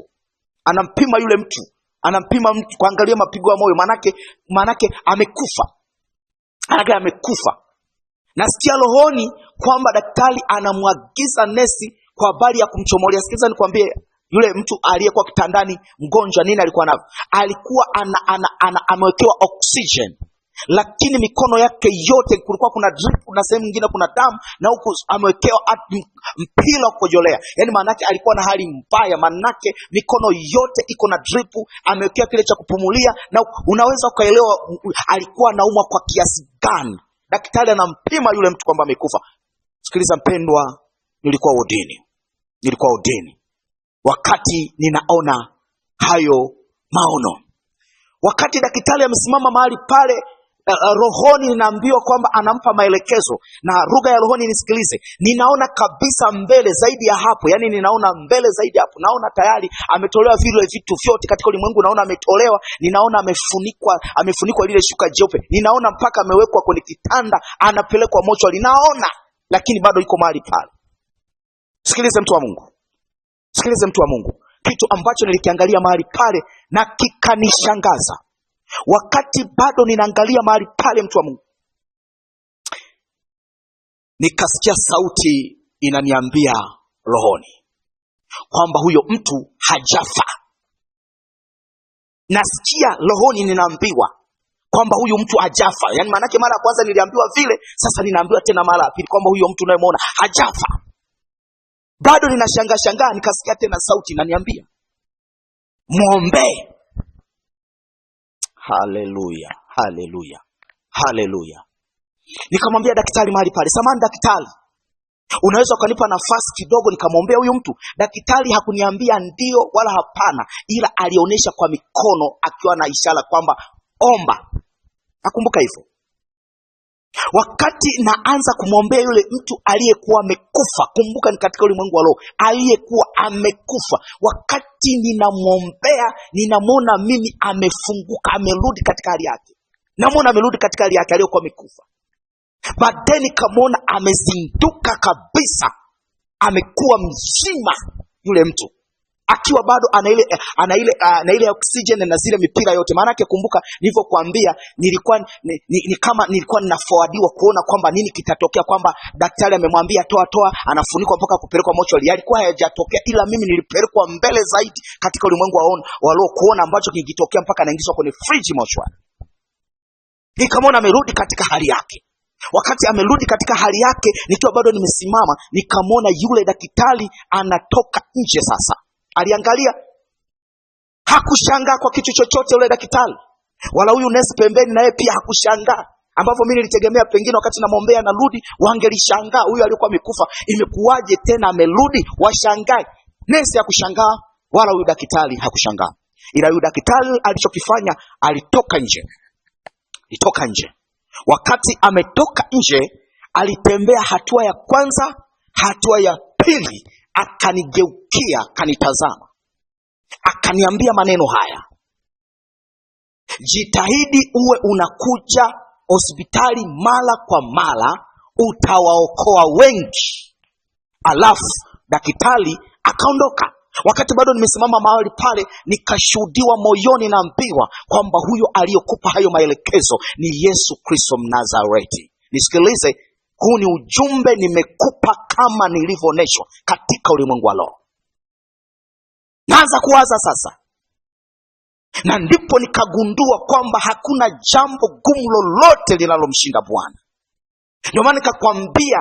[SPEAKER 1] anampima yule mtu, anampima mtu kuangalia mapigo ya moyo, manake amekufa, manake amekufa. Nasikia rohoni kwamba daktari anamwagiza nesi kwa habari ya kumchomolea. Sikiliza nikwambie, yule mtu aliyekuwa kitandani mgonjwa, nini alikuwa navyo? Alikuwa amewekewa oxygen, lakini mikono yake yote kulikuwa kuna drip na sehemu nyingine kuna damu, na huku amewekewa mpira wa kukojolea. Yaani maanake alikuwa na hali mbaya, maanake mikono yote iko na drip, amewekewa kile cha kupumulia, na unaweza ukaelewa alikuwa anaumwa kwa kiasi gani. Daktari anampima yule mtu kwamba amekufa. Sikiliza mpendwa, nilikuwa wodini, nilikuwa wodini wakati ninaona hayo maono. Wakati daktari amesimama mahali pale, rohoni ninaambiwa kwamba anampa maelekezo, na lugha ya rohoni nisikilize, ninaona kabisa mbele zaidi ya hapo, yani ninaona mbele zaidi ya hapo, naona tayari ametolewa vile vitu vyote katika ulimwengu, naona ametolewa, ninaona amefunikwa lile shuka jeupe, ninaona mpaka amewekwa kwenye kitanda, anapelekwa mochwari, ninaona, lakini bado yuko mahali pale. Sikilize mtu wa Mungu, sikilize mtu wa Mungu, kitu ambacho nilikiangalia mahali pale na kikanishangaza. Wakati bado ninaangalia mahali pale, mtu wa Mungu, nikasikia sauti inaniambia rohoni kwamba huyo mtu hajafa. Nasikia rohoni ninaambiwa kwamba huyu mtu hajafa. Yaani maanake mara ya kwanza niliambiwa vile, sasa ninaambiwa tena mara ya pili kwamba huyo mtu unayemwona hajafa. Bado ninashangaa shangaa, nikasikia tena sauti inaniambia muombe. Haleluya, haleluya, haleluya. Nikamwambia daktari mahali pale, samahani daktari, unaweza ukanipa nafasi kidogo nikamwombea huyu mtu? Daktari hakuniambia ndio wala hapana, ila alionyesha kwa mikono akiwa na ishara kwamba omba. Nakumbuka hivyo. Wakati naanza kumwombea yule mtu aliyekuwa amekufa, kumbuka ni katika ulimwengu wa roho, aliyekuwa amekufa. Wakati ninamwombea, ninamwona mimi amefunguka, amerudi katika hali yake. Namwona amerudi katika hali yake aliyokuwa amekufa. Baadaye nikamwona amezinduka kabisa, amekuwa mzima yule mtu, akiwa bado ana ile oxygen na zile mipira yote. Maana yake kumbuka nilivyokuambia, nilikuwa ni kama nilikuwa ninaforwardiwa kuona kwamba nini kitatokea, kwamba daktari amemwambia toa toa, anafunikwa mpaka kupelekwa mochwari. Yalikuwa hayajatokea, ila mimi nilipelekwa mbele zaidi katika ulimwengu wa roho kuona ambacho kingitokea, mpaka anaingizwa kwenye fridge mochwari. Nikamwona amerudi katika hali yake. Wakati amerudi katika hali yake, nikiwa bado nimesimama, nikamwona yule daktari anatoka nje. Sasa aliangalia, hakushangaa kwa kitu chochote yule daktari, wala huyu nesi pembeni naye pia hakushangaa, ambapo mimi nilitegemea pengine wakati namwombea narudi wangelishangaa, huyu aliyekuwa amekufa imekuwaje tena amerudi, washangae. Nesi hakushangaa wala huyu daktari hakushangaa, ila huyu daktari alichokifanya, alitoka nje, alitoka nje. Wakati ametoka nje, alitembea hatua ya kwanza, hatua ya pili, akanigeukia, akanitazama, akaniambia maneno haya: jitahidi uwe unakuja hospitali mara kwa mara utawaokoa wengi. Alafu daktari akaondoka. Wakati bado nimesimama mahali pale, nikashuhudiwa moyoni, naambiwa kwamba huyo aliyokupa hayo maelekezo ni Yesu Kristo Mnazareti. Nisikilize, huu ni ujumbe nimekupa kama nilivyooneshwa katika ulimwengu wa roho. Naanza kuwaza sasa, na ndipo nikagundua kwamba hakuna jambo gumu lolote linalomshinda Bwana. Ndio maana nikakwambia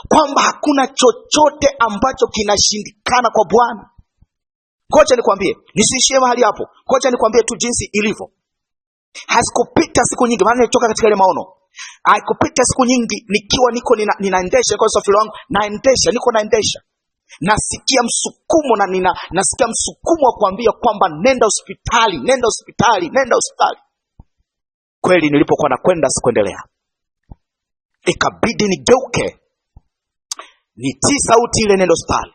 [SPEAKER 1] kwamba hakuna chochote ambacho kinashindikana kwa Bwana. Ngoja nikwambie, nisiishie mahali hapo. Ngoja nikwambie tu jinsi ilivyo. Hazikupita siku nyingi, maana nilitoka katika ile maono. Haikupita siku nyingi nikiwa niko ninaendesha kwa usafiri wangu, naendesha, niko naendesha, nasikia msukumo na nasikia msukumo wa kuambia kwamba nenda hospitali, nenda hospitali, nenda hospitali. Kweli nilipokuwa nakwenda sikuendelea, ikabidi nigeuke, nitii sauti ile, nenda hospitali.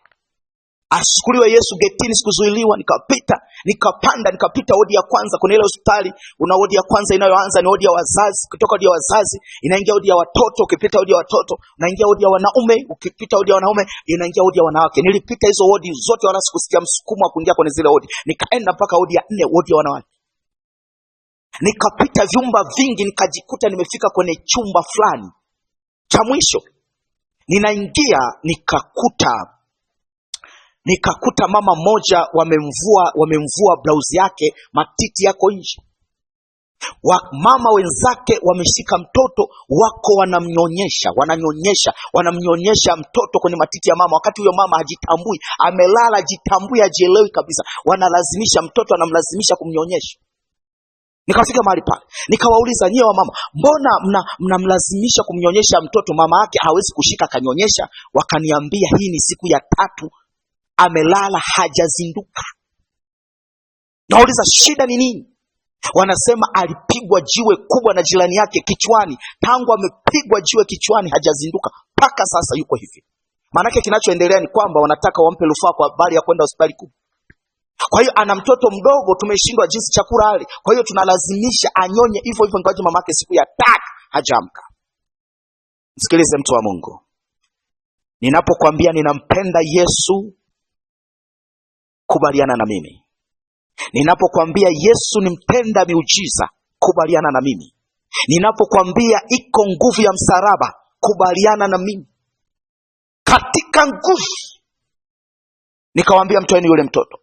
[SPEAKER 1] Ashukuriwe Yesu, getini sikuzuiliwa, nikapita, nikapanda, nikapita wodi ya kwanza. Kuna ile hospitali, una wodi ya kwanza inayoanza ni wodi ya wazazi, kutoka wodi ya wazazi inaingia wodi ya watoto, ukipita wodi ya watoto unaingia wodi ya wanaume, ukipita wodi ya wanaume inaingia wodi ya wanawake. Nilipita hizo wodi zote, wala sikusikia msukumo wa kuingia kwenye zile wodi. Nikaenda mpaka wodi ya nne, wodi ya wanawake. Nikapita vyumba vingi, nikajikuta nimefika kwenye chumba fulani cha mwisho. Ninaingia nikakuta mama mmoja wamemvua blauzi yake, matiti yako nje. Mama wenzake wameshika mtoto wako wanamnyonyesha, wananyonyesha, wanamnyonyesha mtoto kwenye matiti ya mama, wakati huyo mama hajitambui, amelala, hajitambui, hajielewi kabisa. Wanalazimisha mtoto, anamlazimisha kumnyonyesha. Nikafika mahali pale nikawauliza, nyie wa mama, mbona mnamlazimisha kumnyonyesha mtoto, mama yake hawezi kushika akanyonyesha? Wakaniambia hii ni siku ya tatu amelala hajazinduka. Nauliza shida ni nini? Wanasema alipigwa jiwe kubwa na jirani yake kichwani. Tangu amepigwa jiwe kichwani hajazinduka mpaka sasa yuko hivi. Maanake kinachoendelea ni kwamba wanataka wampe rufaa kwa habari ya kwenda hospitali kubwa. Kwa hiyo ana mtoto mdogo, tumeshindwa jinsi chakula ale, kwa hiyo tunalazimisha anyonye hivyo hivyo, ingawaje mamake siku ya tatu hajaamka. Msikilize mtu wa Mungu, ninapokuambia ninampenda Yesu, kubaliana na mimi. Ninapokuambia Yesu ni mtenda miujiza, kubaliana na mimi. Ninapokuambia iko nguvu ya msalaba, kubaliana na mimi. Katika nguvu, nikawaambia mtoeni yule mtoto.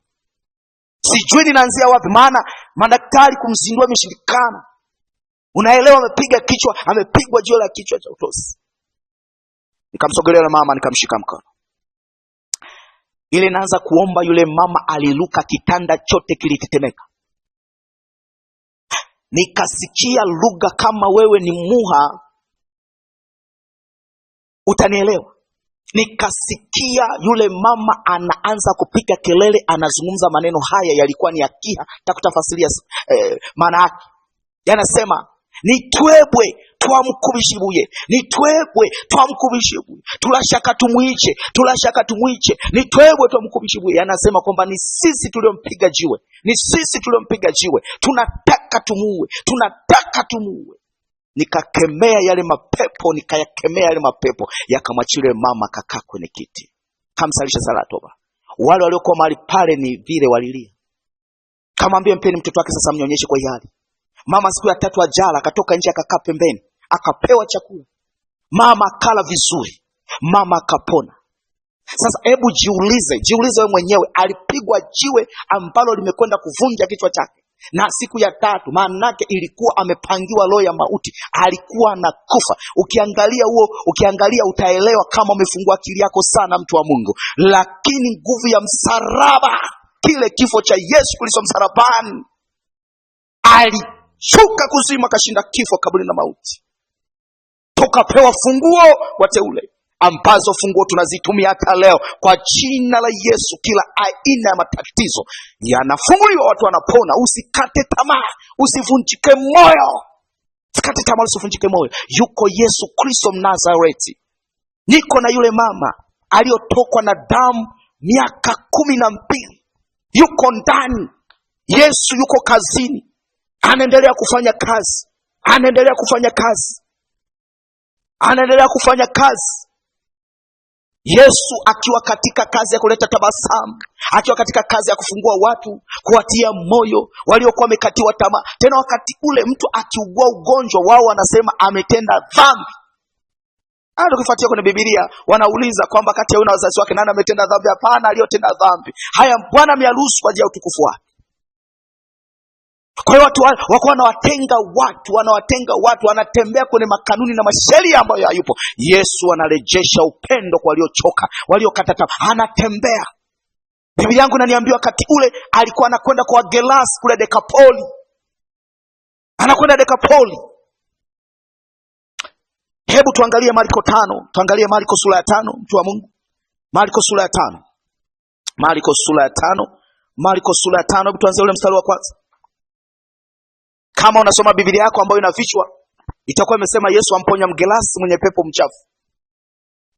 [SPEAKER 1] Sijui ninaanzia wapi, maana madaktari kumzindua imeshindikana. Unaelewa, amepiga kichwa, amepigwa jiwe la kichwa cha utosi. Nikamsogelea yule mama, nikamshika mkono. Ile naanza kuomba, yule mama aliruka, kitanda chote kilitetemeka. Nikasikia lugha kama wewe ni Muha utanielewa. Nikasikia yule mama anaanza kupiga kelele, anazungumza maneno haya yalikuwa ni ya Kiha, takutafasiria maana yake. Yanasema nitwebwe twamukubishibuye, nitwebwe twamukubishibuye, tulashaka tumwiche, tulashaka tumwiche, nitwebwe twamukubishibuye. Yanasema kwamba ni sisi tuliompiga jiwe, ni sisi tuliompiga jiwe, tunataka tumuue, tunataka tumuue. Nikakemea yale mapepo, nikayakemea yale mapepo, yakamwachilia mama, kakaa kwenye kiti, kamsalisha sala ya toba. Wale waliokuwa mahali pale ni vile walilia. Kamwambia mpeni mtoto wake sasa, mnyonyeshe kwa hiari. Mama siku ya tatu ajala, akatoka nje akakaa pembeni, akapewa chakula. Mama akala vizuri, mama akapona. Sasa hebu jiulize, jiulize wewe mwenyewe, alipigwa jiwe ambalo limekwenda kuvunja kichwa chake, na siku ya tatu, maanake ilikuwa amepangiwa roho ya mauti, alikuwa anakufa. Ukiangalia huo, ukiangalia utaelewa kama umefungua akili yako sana, mtu wa Mungu. Lakini nguvu ya msalaba, kile kifo cha Yesu Kristo msalabani, alishuka kuzimu, akashinda kifo, kaburi na mauti. Tukapewa funguo wateule, ambazo funguo tunazitumia hata leo kwa jina la Yesu. Kila aina ya matatizo yanafunguliwa, watu wanapona. Usikate tamaa, usivunjike moyo, usikate tamaa, usivunjike moyo. Yuko Yesu Kristo Mnazareti. Niko na yule mama aliyotokwa na damu miaka 12, yuko ndani. Yesu yuko kazini, anaendelea kufanya kazi, Anaendelea kufanya kazi, anaendelea kufanya kazi. Yesu akiwa katika kazi ya kuleta tabasamu, akiwa katika kazi ya kufungua watu, kuwatia moyo waliokuwa wamekatiwa tamaa. Tena wakati ule mtu akiugua ugonjwa, wao wanasema ametenda dhambi. Hata ukifuatia kwenye Biblia wanauliza kwamba kati ya huyu na wazazi wake nani ametenda dhambi? Hapana, aliyotenda dhambi. Haya Bwana ameyaruhusu kwa ajili ya utukufu wake. Kwa hiyo watu wako wanawatenga watu, wanawatenga watu, wanatembea kwenye makanuni na masheria ambayo hayupo. Yesu anarejesha upendo kwa waliochoka, waliokata tamaa. Anatembea. Biblia yangu inaniambia wakati ule alikuwa anakwenda kwa Gerasi kule Dekapoli. Anakwenda Dekapoli. Hebu tuangalie Marko 5, tuangalie Marko sura ya 5, mtu wa Mungu. Marko sura ya 5. Marko sura ya 5, Marko sura ya 5, hebu tuanze ule mstari wa kwanza. Kama unasoma Biblia yako ambayo ina vichwa, itakuwa imesema Yesu amponya Mgerasi mwenye pepo mchafu.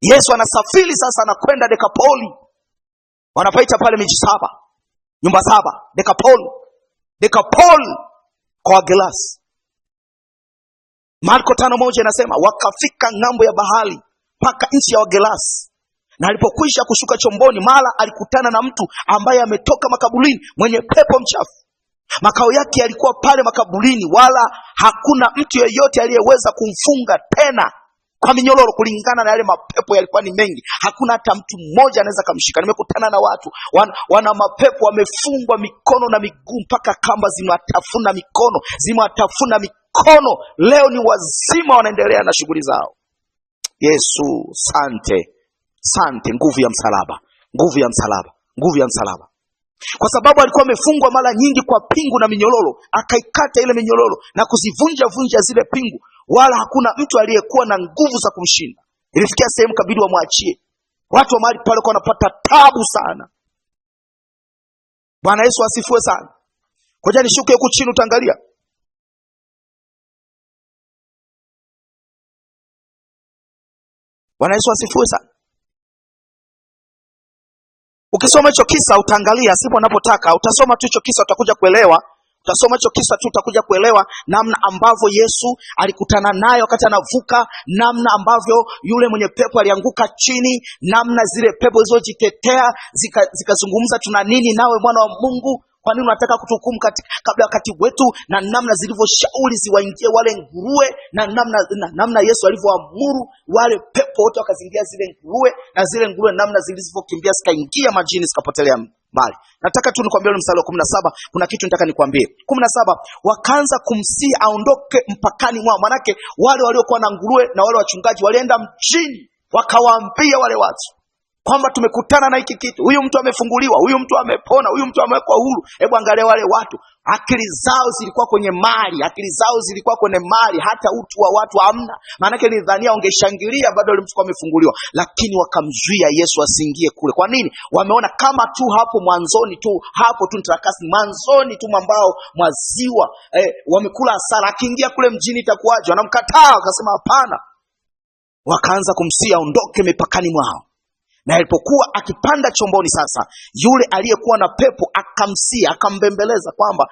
[SPEAKER 1] Yesu anasafiri sasa, anakwenda Dekapoli. Wanapaita pale miji 7, nyumba 7, Dekapoli. Dekapoli kwa Gerasi. Marko 5:1 inasema wakafika ng'ambo ya bahari mpaka nchi ya Wagerasi. Na alipokwisha kushuka chomboni, mara alikutana na mtu ambaye ametoka makaburini mwenye pepo mchafu. Makao yake yalikuwa pale makaburini, wala hakuna mtu yeyote aliyeweza kumfunga tena kwa minyororo, kulingana na yale mapepo yalikuwa ni mengi. Hakuna hata mtu mmoja anaweza kumshika. Nimekutana na watu wana mapepo wamefungwa mikono na miguu mpaka kamba zimewatafuna mikono, zimewatafuna mikono. Leo ni wazima, wanaendelea na shughuli zao. Yesu, sante, sante. Nguvu ya msalaba, nguvu ya msalaba, nguvu ya msalaba. Kwa sababu alikuwa amefungwa mara nyingi kwa pingu na minyororo, akaikata ile minyororo na kuzivunja vunja zile pingu, wala hakuna mtu aliyekuwa na nguvu za kumshinda. Ilifikia sehemu kabidi wamwachie. Watu wa mahali pale walikuwa wanapata tabu sana. Bwana Yesu asifiwe sana. Ngoja nishuke huku chini utaangalia. Bwana Yesu asifiwe sana. Ukisoma hicho kisa utaangalia, sipo unapotaka, utasoma tu hicho kisa utakuja kuelewa. Utasoma hicho kisa tu utakuja kuelewa namna ambavyo Yesu alikutana naye wakati anavuka, namna ambavyo yule mwenye pepo alianguka chini, namna zile pepo zilizojitetea zikazungumza, tuna nini nawe mwana wa Mungu? Kwa nini unataka kutuhukumu kabla wakati wetu? Na namna zilivyoshauri ziwaingie wale nguruwe, na namna Yesu alivyoamuru wale pepo wote wakazingia zile nguruwe, na zile nguruwe namna zilivyokimbia zikaingia majini zikapotelea mbali. Nataka tu nikwambie ule mstari wa 17, kuna kitu nataka nikwambie. 17, wakaanza kumsihi aondoke mpakani mwao. Manake wale waliokuwa na nguruwe na wale wachungaji walienda mjini wakawaambia wale watu kwamba tumekutana na hiki kitu, huyu mtu amefunguliwa, huyu mtu amepona, huyu mtu amewekwa huru. Hebu angalia wale watu, akili zao zilikuwa kwenye mali, akili zao zilikuwa kwenye mali, hata utu wa watu hamna. Maana yake nilidhania wangeshangilia bado yule mtu kwa amefunguliwa, lakini wakamzuia Yesu asiingie kule. Kwa nini? Wameona kama tu hapo mwanzoni tu, hapo tu nitarakasi mwanzoni tu mwambao mwa ziwa, wamekula hasara, akiingia kule mjini itakuwaje? Wanamkataa, wakasema hapana. Wakaanza kumsihi aondoke mipakani mwao. Na alipokuwa akipanda chomboni sasa, yule aliyekuwa na pepo akamsia, akambembeleza kwamba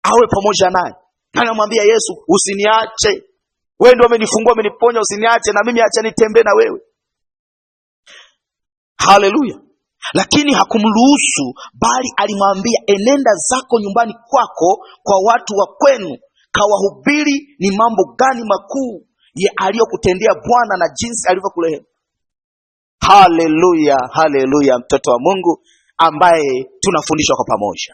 [SPEAKER 1] awe pamoja naye. Anamwambia Yesu, usiniache. Wewe ndio umenifungua, umeniponya, usiniache na mimi acha nitembee na wewe. Haleluya. Lakini hakumruhusu, bali alimwambia, enenda zako nyumbani kwako kwa watu wa kwenu, kawahubiri ni mambo gani makuu ya aliyokutendea Bwana na jinsi alivyokurehemu. Haleluya, haleluya, mtoto wa Mungu ambaye tunafundishwa kwa pamoja.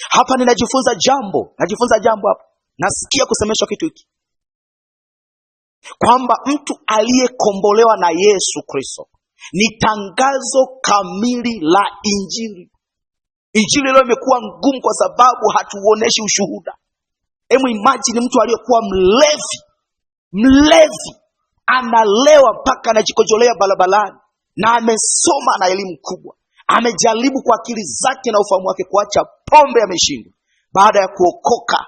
[SPEAKER 1] Hapa ninajifunza jambo, najifunza jambo hapa. Nasikia kusemeshwa kitu hiki. Kwamba mtu aliyekombolewa na Yesu Kristo ni tangazo kamili la Injili. Injili leo imekuwa ngumu kwa sababu hatuoneshi ushuhuda. Hebu imagine mtu aliyekuwa mlevi, mlevi, analewa mpaka anajikojolea barabarani, na amesoma na elimu kubwa, amejaribu kwa akili zake na ufahamu wake kuacha pombe, ameshindwa. Baada ya kuokoka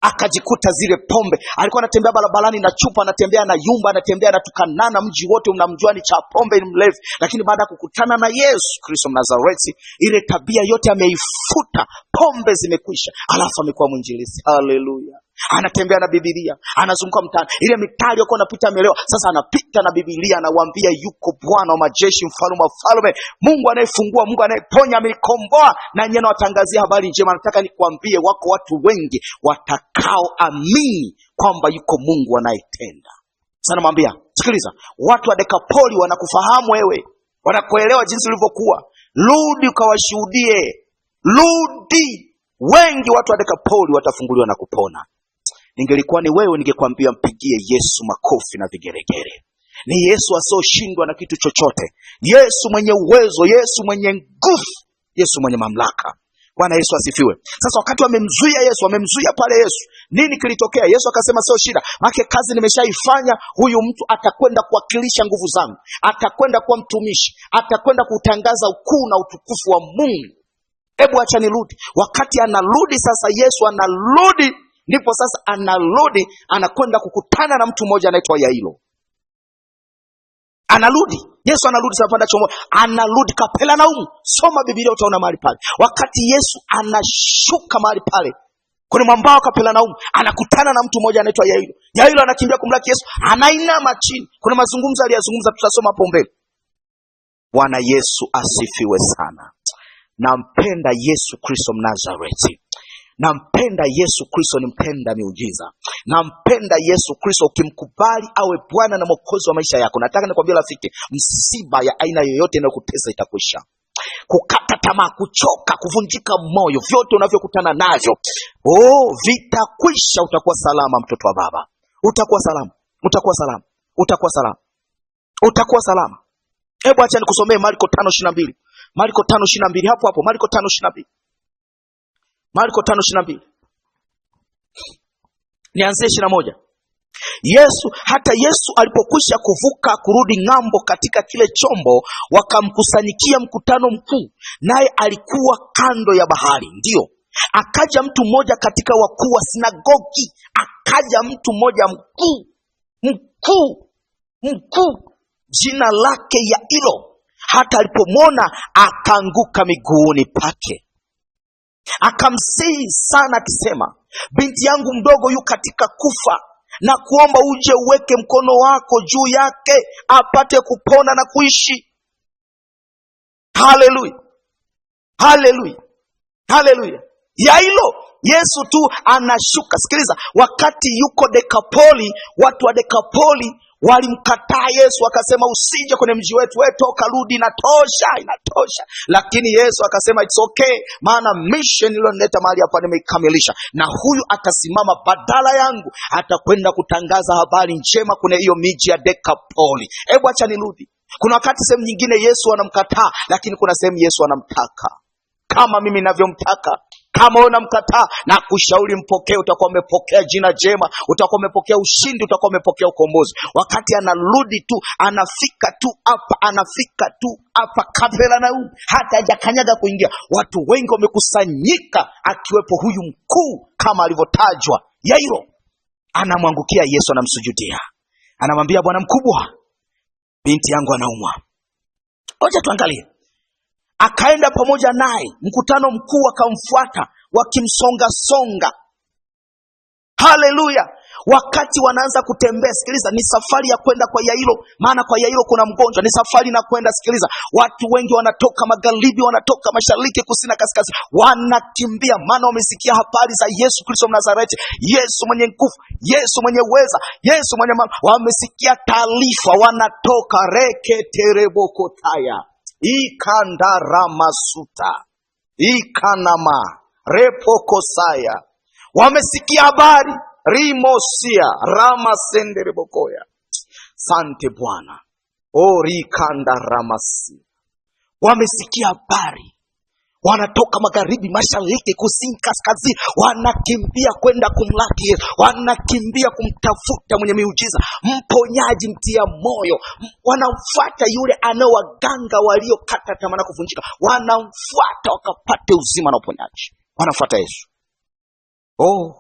[SPEAKER 1] akajikuta zile pombe, alikuwa anatembea barabarani na chupa, anatembea na yumba, anatembea na tukanana, mji wote unamjua ni cha pombe, ni mlevi. Lakini baada ya kukutana na Yesu Kristo Mnazareti, ile tabia yote ameifuta, pombe zimekwisha, alafu amekuwa mwinjilisti. Haleluya. Anatembea na Biblia, anazunguka mtaani, ile mitaa aliyokuwa anapita amelewa, sasa anapita na Biblia, anawaambia yuko Bwana wa majeshi, mfalme wa falme, Mungu anayefungua, Mungu anayeponya, ameikomboa na nyenye anawatangazia habari njema. Nataka nikuambie, wako watu wengi watakaoamini kwamba yuko Mungu anayetenda. Sasa namwambia, sikiliza, watu wa Dekapoli wanakufahamu wewe, wanakuelewa jinsi ulivyokuwa. Rudi ukawashuhudie, rudi. Wengi watu wa Dekapoli watafunguliwa na kupona. Ningelikuwa ni wewe, ningekwambia mpigie Yesu makofi na vigeregere. Ni Yesu asiyoshindwa na kitu chochote, Yesu mwenye uwezo, Yesu mwenye nguvu, Yesu mwenye mamlaka. Bwana Yesu asifiwe. Sasa wakati wamemzuia Yesu, wamemzuia pale Yesu, nini kilitokea? Yesu akasema sio shida, maana kazi nimeshaifanya. Huyu mtu atakwenda kuwakilisha nguvu zangu, atakwenda kuwa mtumishi, atakwenda kutangaza ukuu na utukufu wa Mungu. Hebu acha nirudi. Wakati anarudi sasa, Yesu anarudi, ndipo sasa anarudi, anakwenda kukutana na mtu mmoja anaitwa Yairo. Anarudi Yesu, anarudi sasa, panda chombo, anarudi Kapernaumu. Soma Biblia utaona mahali pale. Wakati Yesu anashuka mahali pale kwenye mwambao Kapernaumu, anakutana na mtu mmoja anaitwa Yairo. Yairo anakimbia kumlaki Yesu, anainama chini. Kuna mazungumzo aliyazungumza, tutasoma hapo mbele. Bwana Yesu asifiwe sana. Nampenda Yesu Kristo Mnazareti. Nampenda Yesu Kristo, ni mpenda miujiza. Nampenda Yesu Kristo. Ukimkubali awe Bwana na Mwokozi wa maisha yako, nataka nikwambie rafiki, msiba ya aina yoyote inayokutesa itakwisha. Kukata tamaa, kuchoka, kuvunjika moyo, vyote unavyokutana navyo, oh, vitakwisha. Utakuwa salama, mtoto wa Baba, utakuwa salama, utakuwa salama, utakuwa salama, utakuwa salama. Hebu acha nikusomee Marko 5:22. Marko 5:22 hapo hapo, Marko 5:22. Marko 5:22. Nianzie 21. Yesu, hata Yesu alipokwisha kuvuka kurudi ng'ambo katika kile chombo, wakamkusanyikia mkutano mkuu, naye alikuwa kando ya bahari. Ndiyo, akaja mtu mmoja katika wakuu wa sinagogi, akaja mtu mmoja mkuu mkuu mkuu, jina lake Yairo. Hata alipomwona akaanguka miguuni pake, akamsihi sana akisema, binti yangu mdogo yu katika kufa, na kuomba uje uweke mkono wako juu yake apate kupona na kuishi. Haleluya, haleluya, haleluya. Yairo, Yesu tu anashuka. Sikiliza, wakati yuko Dekapoli, watu wa Dekapoli walimkataa Yesu, wakasema usije kwenye mji wetu, wewe toka, rudi, inatosha, inatosha. Lakini Yesu akasema it's okay, maana mission iliyonileta mahali hapa nimeikamilisha, na huyu atasimama badala yangu, atakwenda kutangaza habari njema kwenye hiyo miji ya Dekapoli. Hebu acha nirudi. Kuna wakati sehemu nyingine Yesu anamkataa, lakini kuna sehemu Yesu anamtaka kama mimi ninavyomtaka. Kama wewe unamkataa, na kushauri mpokee, utakuwa umepokea jina jema, utakuwa umepokea ushindi, utakuwa umepokea ukombozi. Wakati anarudi tu, anafika tu hapa, anafika tu hapa Kapernaumu, hata hajakanyaga kuingia, watu wengi wamekusanyika, akiwepo huyu mkuu kama alivyotajwa Yairo. Anamwangukia Yesu, anamsujudia, anamwambia bwana mkubwa, binti yangu anaumwa. Ngoja tuangalie. Akaenda pamoja naye, mkutano mkuu akamfuata, wakimsonga songa. Haleluya! Wakati wanaanza kutembea, sikiliza, ni safari ya kwenda kwa Yairo, maana kwa Yairo kuna mgonjwa, ni safari na kwenda. Sikiliza, watu wengi wanatoka magharibi, wanatoka mashariki, kusini na kaskazini, wanakimbia, maana wamesikia habari za Yesu Kristo Mnazareti, Yesu mwenye nguvu, Yesu mwenye uweza, Yesu mwenye mama. Wamesikia taarifa, wanatoka reketerebokotaya ikandaramasuta ikanama repokosaya, wamesikia habari rimosia ramasenderebokoya. Sante Bwana, orikandaramasi, wamesikia habari, wanatoka magharibi, mashariki, kusini, kaskazini, wanakimbia kwenda kumlaki Yesu, wanakimbia kumtafuta mwenye miujiza, mponyaji, mtia moyo. Wanamfuata yule anaowaganga waliokata tamaa na kuvunjika, wanamfuata wakapate uzima na uponyaji, wanamfuata Yesu. Oh,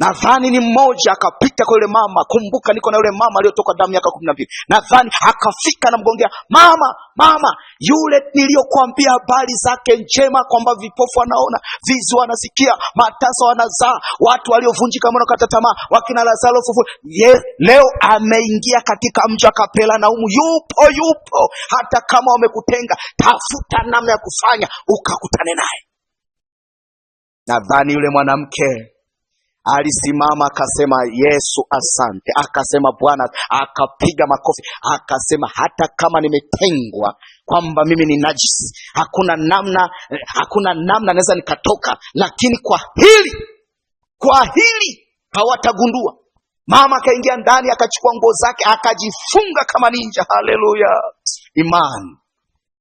[SPEAKER 1] Nadhani ni mmoja akapita kwa yule mama. Kumbuka niko na yule mama aliyotoka damu miaka 12. Nadhani akafika namgongea, mama, mama, yule niliyokuambia habari zake njema, kwamba vipofu wanaona, vizi wanasikia, matasa wanazaa, watu waliovunjika moyo kata tamaa, wakina Lazaro fufu. Leo ameingia katika mji wa Kapernaumu. Yupo, yupo. Hata kama wamekutenga, tafuta namna ya kufanya ukakutane naye. Nadhani yule mwanamke alisimama akasema, Yesu asante. Akasema Bwana, akapiga makofi akasema, hata kama nimetengwa kwamba mimi ni najisi, hakuna namna, hakuna namna naweza nikatoka, lakini kwa hili, kwa hili hawatagundua. Mama akaingia ndani akachukua nguo zake akajifunga kama ninja. Haleluya! Imani,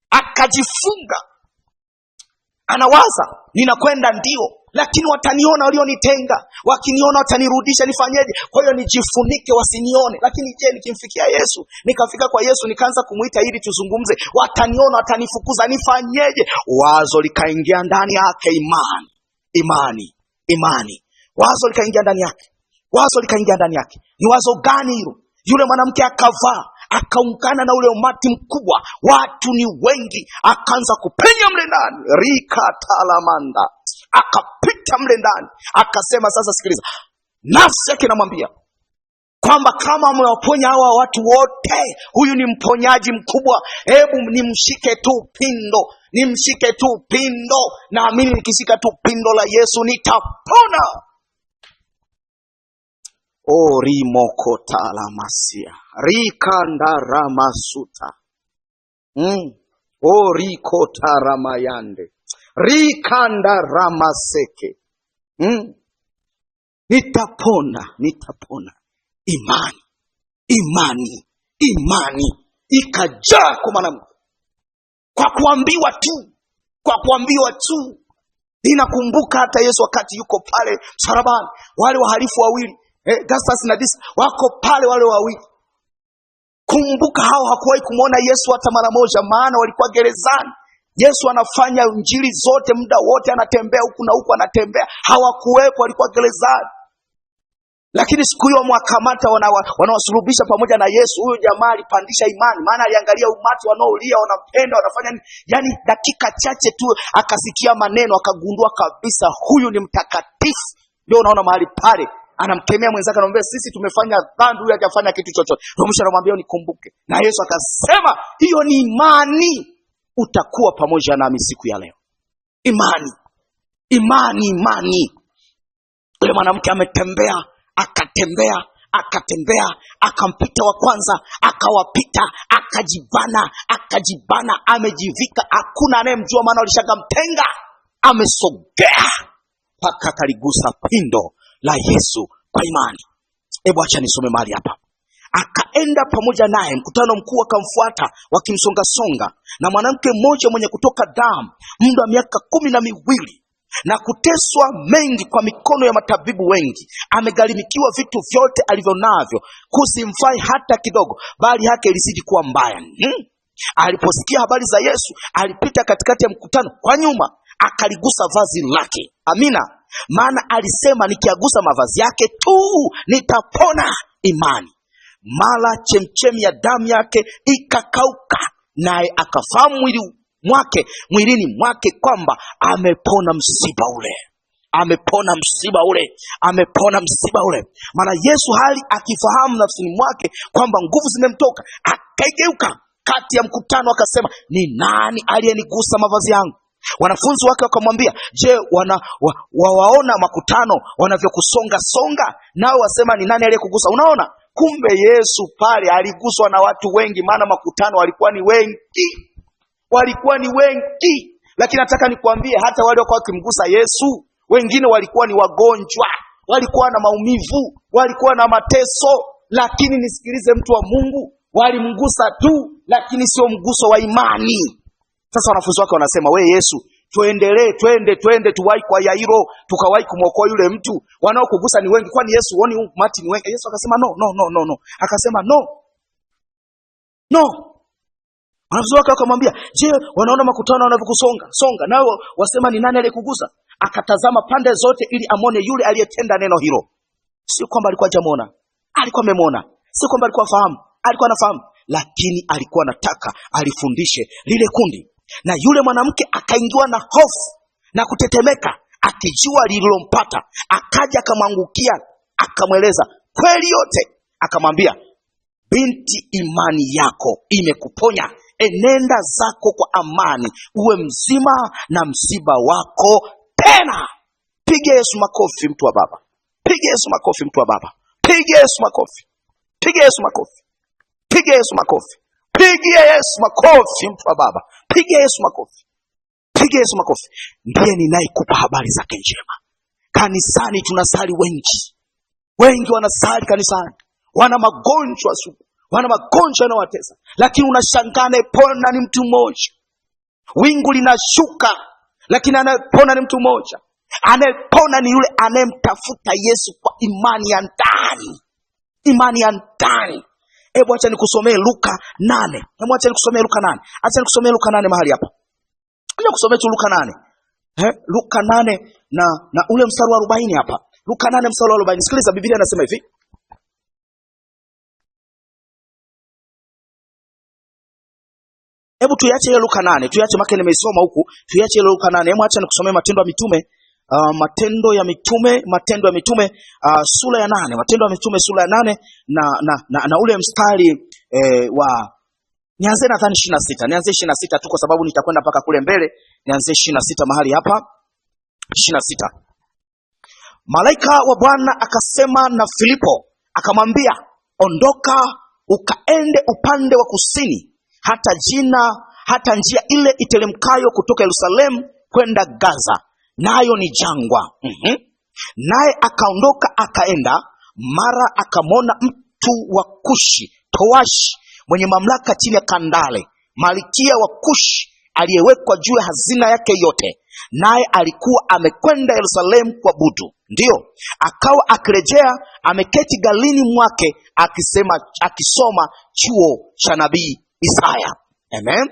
[SPEAKER 1] akajifunga. Anawaza, ninakwenda ndio, lakini wataniona walionitenga, wakiniona watanirudisha, nifanyeje? Kwa hiyo nijifunike wasinione. Lakini je, nikimfikia Yesu, nikafika kwa Yesu nikaanza kumuita ili tuzungumze, wataniona, watanifukuza, nifanyeje? Wazo likaingia ndani yake, imani, imani, imani. Wazo likaingia ndani yake, wazo likaingia ndani yake. Ni wazo gani hilo? Yule mwanamke akavaa, akaungana na ule umati mkubwa, watu ni wengi, akaanza kupenya mle ndani, rika talamanda, akapita mle ndani, akasema sasa sikiliza, nafsi yake inamwambia kwamba kama amewaponya hawa watu wote, huyu ni mponyaji mkubwa, hebu nimshike tu pindo, nimshike tu pindo, naamini nikishika tu pindo la Yesu nitapona. Orimokotalamasia rikandaramasuta orikotaramayande rikandaramaseke Nitapona, nitapona. Imani, imani, imani ikajaa kwa mwanamke, kwa kuambiwa tu, kwa kuambiwa tu. Ninakumbuka hata Yesu wakati yuko pale msalabani, wale wahalifu wawili, Gastas na Disa wako pale, wale wawili. Kumbuka hao hakuwahi kumwona Yesu hata mara moja, maana walikuwa gerezani. Yesu anafanya injili zote muda wote, anatembea huku na huku, anatembea. Hawakuwepo, walikuwa gerezani. Lakini siku hiyo mwakamata, wanawasulubisha pamoja na Yesu. Huyu jamaa alipandisha imani, maana aliangalia umati wanaolia, wanampenda, wanafanya nini. Yaani dakika chache tu akasikia maneno, akagundua kabisa huyu ni mtakatifu. Ndio unaona mahali pale anamkemea mwenzake, anamwambia sisi tumefanya dhambi, huyu hajafanya kitu chochote. Ndio mwisho anamwambia unikumbuke. Na Yesu akasema hiyo ni imani, utakuwa pamoja nami siku ya leo. Imani, imani, imani. Yule mwanamke ametembea, akatembea, akatembea, akampita wa kwanza, akawapita, akajibana, akajibana, amejivika, hakuna anayemjua, maana walishakamtenga. Amesogea mpaka akaligusa pindo la Yesu kwa imani. Hebu acha nisome mahali hapa. Akaenda pamoja naye, mkutano mkuu akamfuata wakimsongasonga, na mwanamke mmoja mwenye kutoka damu muda wa miaka 12 na kuteswa mengi kwa mikono ya matabibu wengi, amegharimikiwa vitu vyote alivyonavyo, kusimfai hata kidogo, bali yake ilizidi kuwa mbaya. Aliposikia habari za Yesu, alipita katikati ya mkutano kwa nyuma, akaligusa vazi lake. Amina. Maana alisema, nikiagusa mavazi yake tu nitapona. Imani. Mara chemchemi ya damu yake ikakauka, naye akafahamu mwilini mwake kwamba amepona msiba ule. Amepona msiba ule, amepona msiba ule. Maana Yesu hali akifahamu nafsini mwake kwamba nguvu zimemtoka, akaigeuka kati ya mkutano akasema, ni nani aliyenigusa mavazi yangu? Wanafunzi wake wakamwambia, je, wawaona makutano wanavyokusonga songa, nao wasema ni nani aliyekugusa? Unaona, kumbe Yesu pale aliguswa na watu wengi, maana makutano walikuwa ni wengi, walikuwa ni wengi. Lakini nataka nikwambie, hata wale walikuwa wakimgusa Yesu, wengine walikuwa ni wagonjwa, walikuwa na maumivu, walikuwa na mateso. Lakini nisikilize mtu wa Mungu, walimgusa tu, lakini sio mguso wa imani. Sasa wanafunzi wake wanasema, we Yesu, tuendelee, twende, twende, tuwahi kwa Yairo, tukawahi kumwokoa yule mtu, wanaokugusa ni wengi, kwani Yesu huoni umati ni wengi? Yesu akasema no, no, no, no, no. Akasema no, no. Wanafunzi wake wakamwambia, je, wanaona makutano wanavyokusonga songa, nao wasema ni nani aliyekugusa? Akatazama pande zote ili amwone yule aliyetenda neno hilo. Sio kwamba alikuwa hajamuona, alikuwa amemwona. Sio kwamba alikuwa afahamu, alikuwa anafahamu, lakini alikuwa anataka alifundishe lile kundi. Na yule mwanamke akaingiwa na hofu na kutetemeka, akijua lililompata, akaja akamwangukia, akamweleza kweli yote, akamwambia, binti, imani yako imekuponya, enenda zako kwa amani, uwe mzima na msiba wako tena. Piga Yesu makofi, mtu wa Baba. Piga Yesu makofi, mtu wa Baba. Piga Yesu makofi. Piga Yesu makofi. Piga Yesu makofi. Piga Yesu makofi, mtu wa Baba. Piga Yesu makofi. Piga Yesu makofi. Ndiye ninayekupa habari zake njema. Kanisani tunasali wengi, wengi wanasali kanisani, wana magonjwa sugu, wana magonjwa yanayowatesa, lakini unashangaa anayepona ni mtu mmoja. Wingu linashuka, lakini anayepona ni mtu mmoja. Anayepona ni yule anayemtafuta Yesu kwa imani ya ndani, imani ya ndani. Hebu acha nikusomee Luka 8. Hebu acha nikusomee Luka 8. Acha nikusomee Luka 8 mahali hapa. Acha nikusomee tu Luka 8. Luka 8 na ule mstari wa 40 hapa. Luka 8 mstari wa 40. Sikiliza, Biblia inasema hivi. Hebu tuiache ile Luka 8, tuiache maana nimeisoma huku, tuiache ile Luka 8. Hebu acha nikusomee Matendo ya Mitume. Matendo ya Mitume, Matendo ya Mitume, sura ya 8, Matendo ya Mitume sura ya 8 na ule mstari wa nianze nadhani 26. Nianze 26 tu kwa sababu nitakwenda mpaka kule mbele. Nianze 26 mahali hapa. 26. Malaika wa Bwana akasema na Filipo akamwambia, ondoka ukaende upande wa kusini hata njia ile iteremkayo kutoka Yerusalemu kwenda Gaza, nayo ni jangwa. Naye akaondoka akaenda, mara akamwona mtu wa Kushi, towashi, mwenye mamlaka chini ya Kandale, malkia wa Kushi, aliyewekwa juu ya hazina yake yote, naye alikuwa amekwenda Yerusalemu kuabudu. Ndiyo, akawa akirejea ameketi galini mwake akisoma chuo cha nabii Isaya. Amen.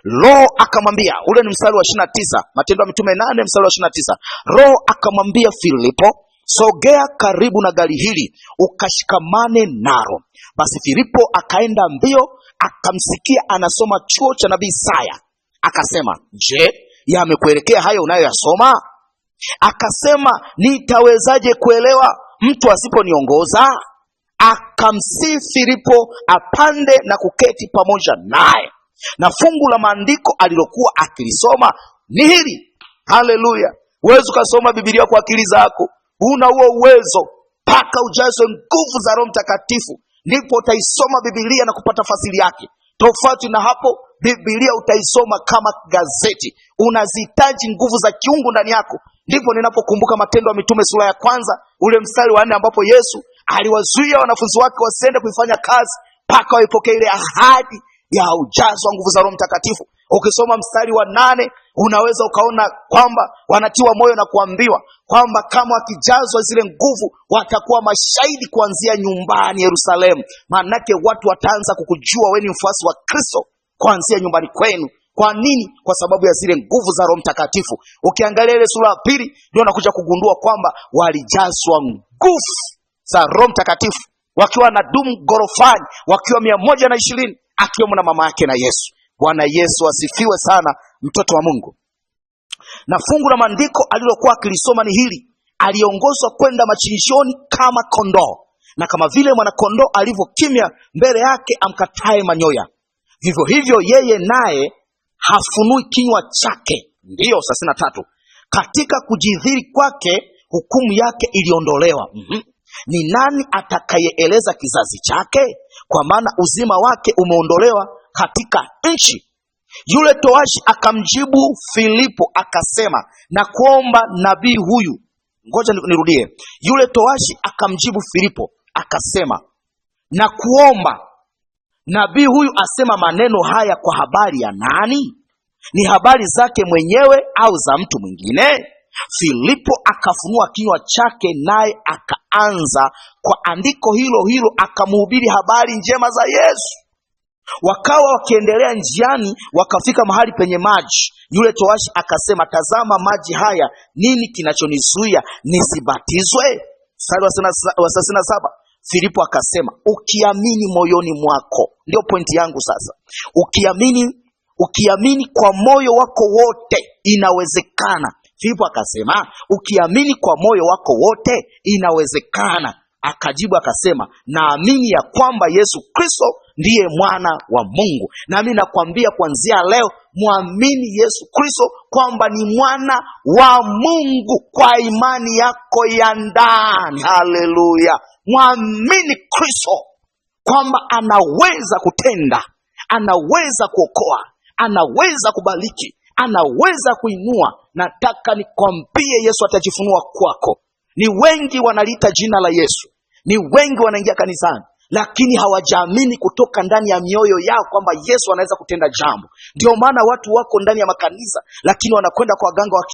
[SPEAKER 1] Roho akamwambia, ule ni mstari wa 29, Matendo ya Mitume 8 mstari wa 29. Roho akamwambia Filipo, sogea karibu na gari hili ukashikamane nalo. Basi Filipo akaenda mbio, akamsikia anasoma chuo cha nabii Isaya. Akasema, je, yamekuelekea hayo unayoyasoma? Akasema, nitawezaje kuelewa mtu asiponiongoza? Akamsihi Filipo apande na kuketi pamoja naye. Na fungu la maandiko alilokuwa akilisoma ni hili. Haleluya! Huwezi ukasoma Biblia kwa akili zako, huna huo uwezo mpaka ujazwe nguvu za Roho Mtakatifu, ndipo utaisoma Biblia na kupata fasiri yake. Tofauti na hapo, Biblia utaisoma kama gazeti. Unazihitaji nguvu za kiungu ndani yako. Ndipo ninapokumbuka Matendo ya Mitume sura ya 1 ule mstari wa 4 ambapo Yesu aliwazuia wanafunzi wake wasiende kuifanya kazi mpaka waipokee ile ahadi ya ujazo wa nguvu za Roho Mtakatifu. Ukisoma mstari wa 8 unaweza ukaona kwamba wanatiwa moyo na kuambiwa kwamba kama wakijazwa zile nguvu watakuwa mashahidi kuanzia nyumbani Yerusalemu. Maanake watu wataanza kukujua wewe ni mfuasi wa Kristo kuanzia nyumbani kwenu. Kwa nini? Kwa sababu ya zile nguvu za Roho Mtakatifu. Ukiangalia ile sura ya 2 ndio unakuja kugundua kwamba walijazwa nguvu za Roho Mtakatifu wakiwa na dumu gorofani, wakiwa 120, akiwemo na mama yake na Yesu. Bwana Yesu asifiwe sana, mtoto wa Mungu. Na fungu la maandiko alilokuwa akilisoma ni hili: aliongozwa kwenda machinjoni kama kondoo, na kama vile mwanakondoo alivyokimya mbele yake amkataye manyoya, vivyo hivyo yeye naye hafunui kinywa chake. Ndiyo, 33. Katika kujidhiri kwake hukumu yake iliondolewa. Ni nani atakayeeleza kizazi chake? Kwa maana uzima wake umeondolewa katika nchi. Yule towashi akamjibu Filipo akasema, na kuomba nabii huyu. Ngoja nirudie. Yule towashi akamjibu Filipo akasema, na kuomba nabii huyu asema maneno haya kwa habari ya nani? Ni habari zake mwenyewe au za mtu mwingine? Filipo akafunua kinywa chake, naye akaanza kwa andiko hilo hilo akamhubiri habari njema za Yesu. Wakawa wakiendelea njiani, wakafika mahali penye maji. Yule towashi akasema, tazama maji haya, nini kinachonizuia nisibatizwe? Mstari wa 37, Filipo akasema, ukiamini moyoni mwako. Ndio pointi yangu sasa. Ukiamini kwa moyo wako wote inawezekana. Filipo akasema, ukiamini kwa moyo wako wote inawezekana. Akajibu akasema, naamini ya kwamba Yesu Kristo ndiye mwana wa Mungu. Nami nakwambia kuanzia leo, mwamini Yesu Kristo kwamba ni mwana wa Mungu kwa imani yako ya ndani. Haleluya! Mwamini Kristo kwamba anaweza kutenda, anaweza kuokoa, anaweza kubariki, anaweza kuinua. Nataka nikwambie, Yesu atajifunua kwako. Ni wengi wanaliita jina la Yesu, ni wengi wanaingia kanisani, lakini hawajaamini kutoka ndani ya mioyo yao kwamba Yesu anaweza kutenda jambo. Ndio maana watu wako ndani ya makanisa, lakini wanakwenda kwa waganga wa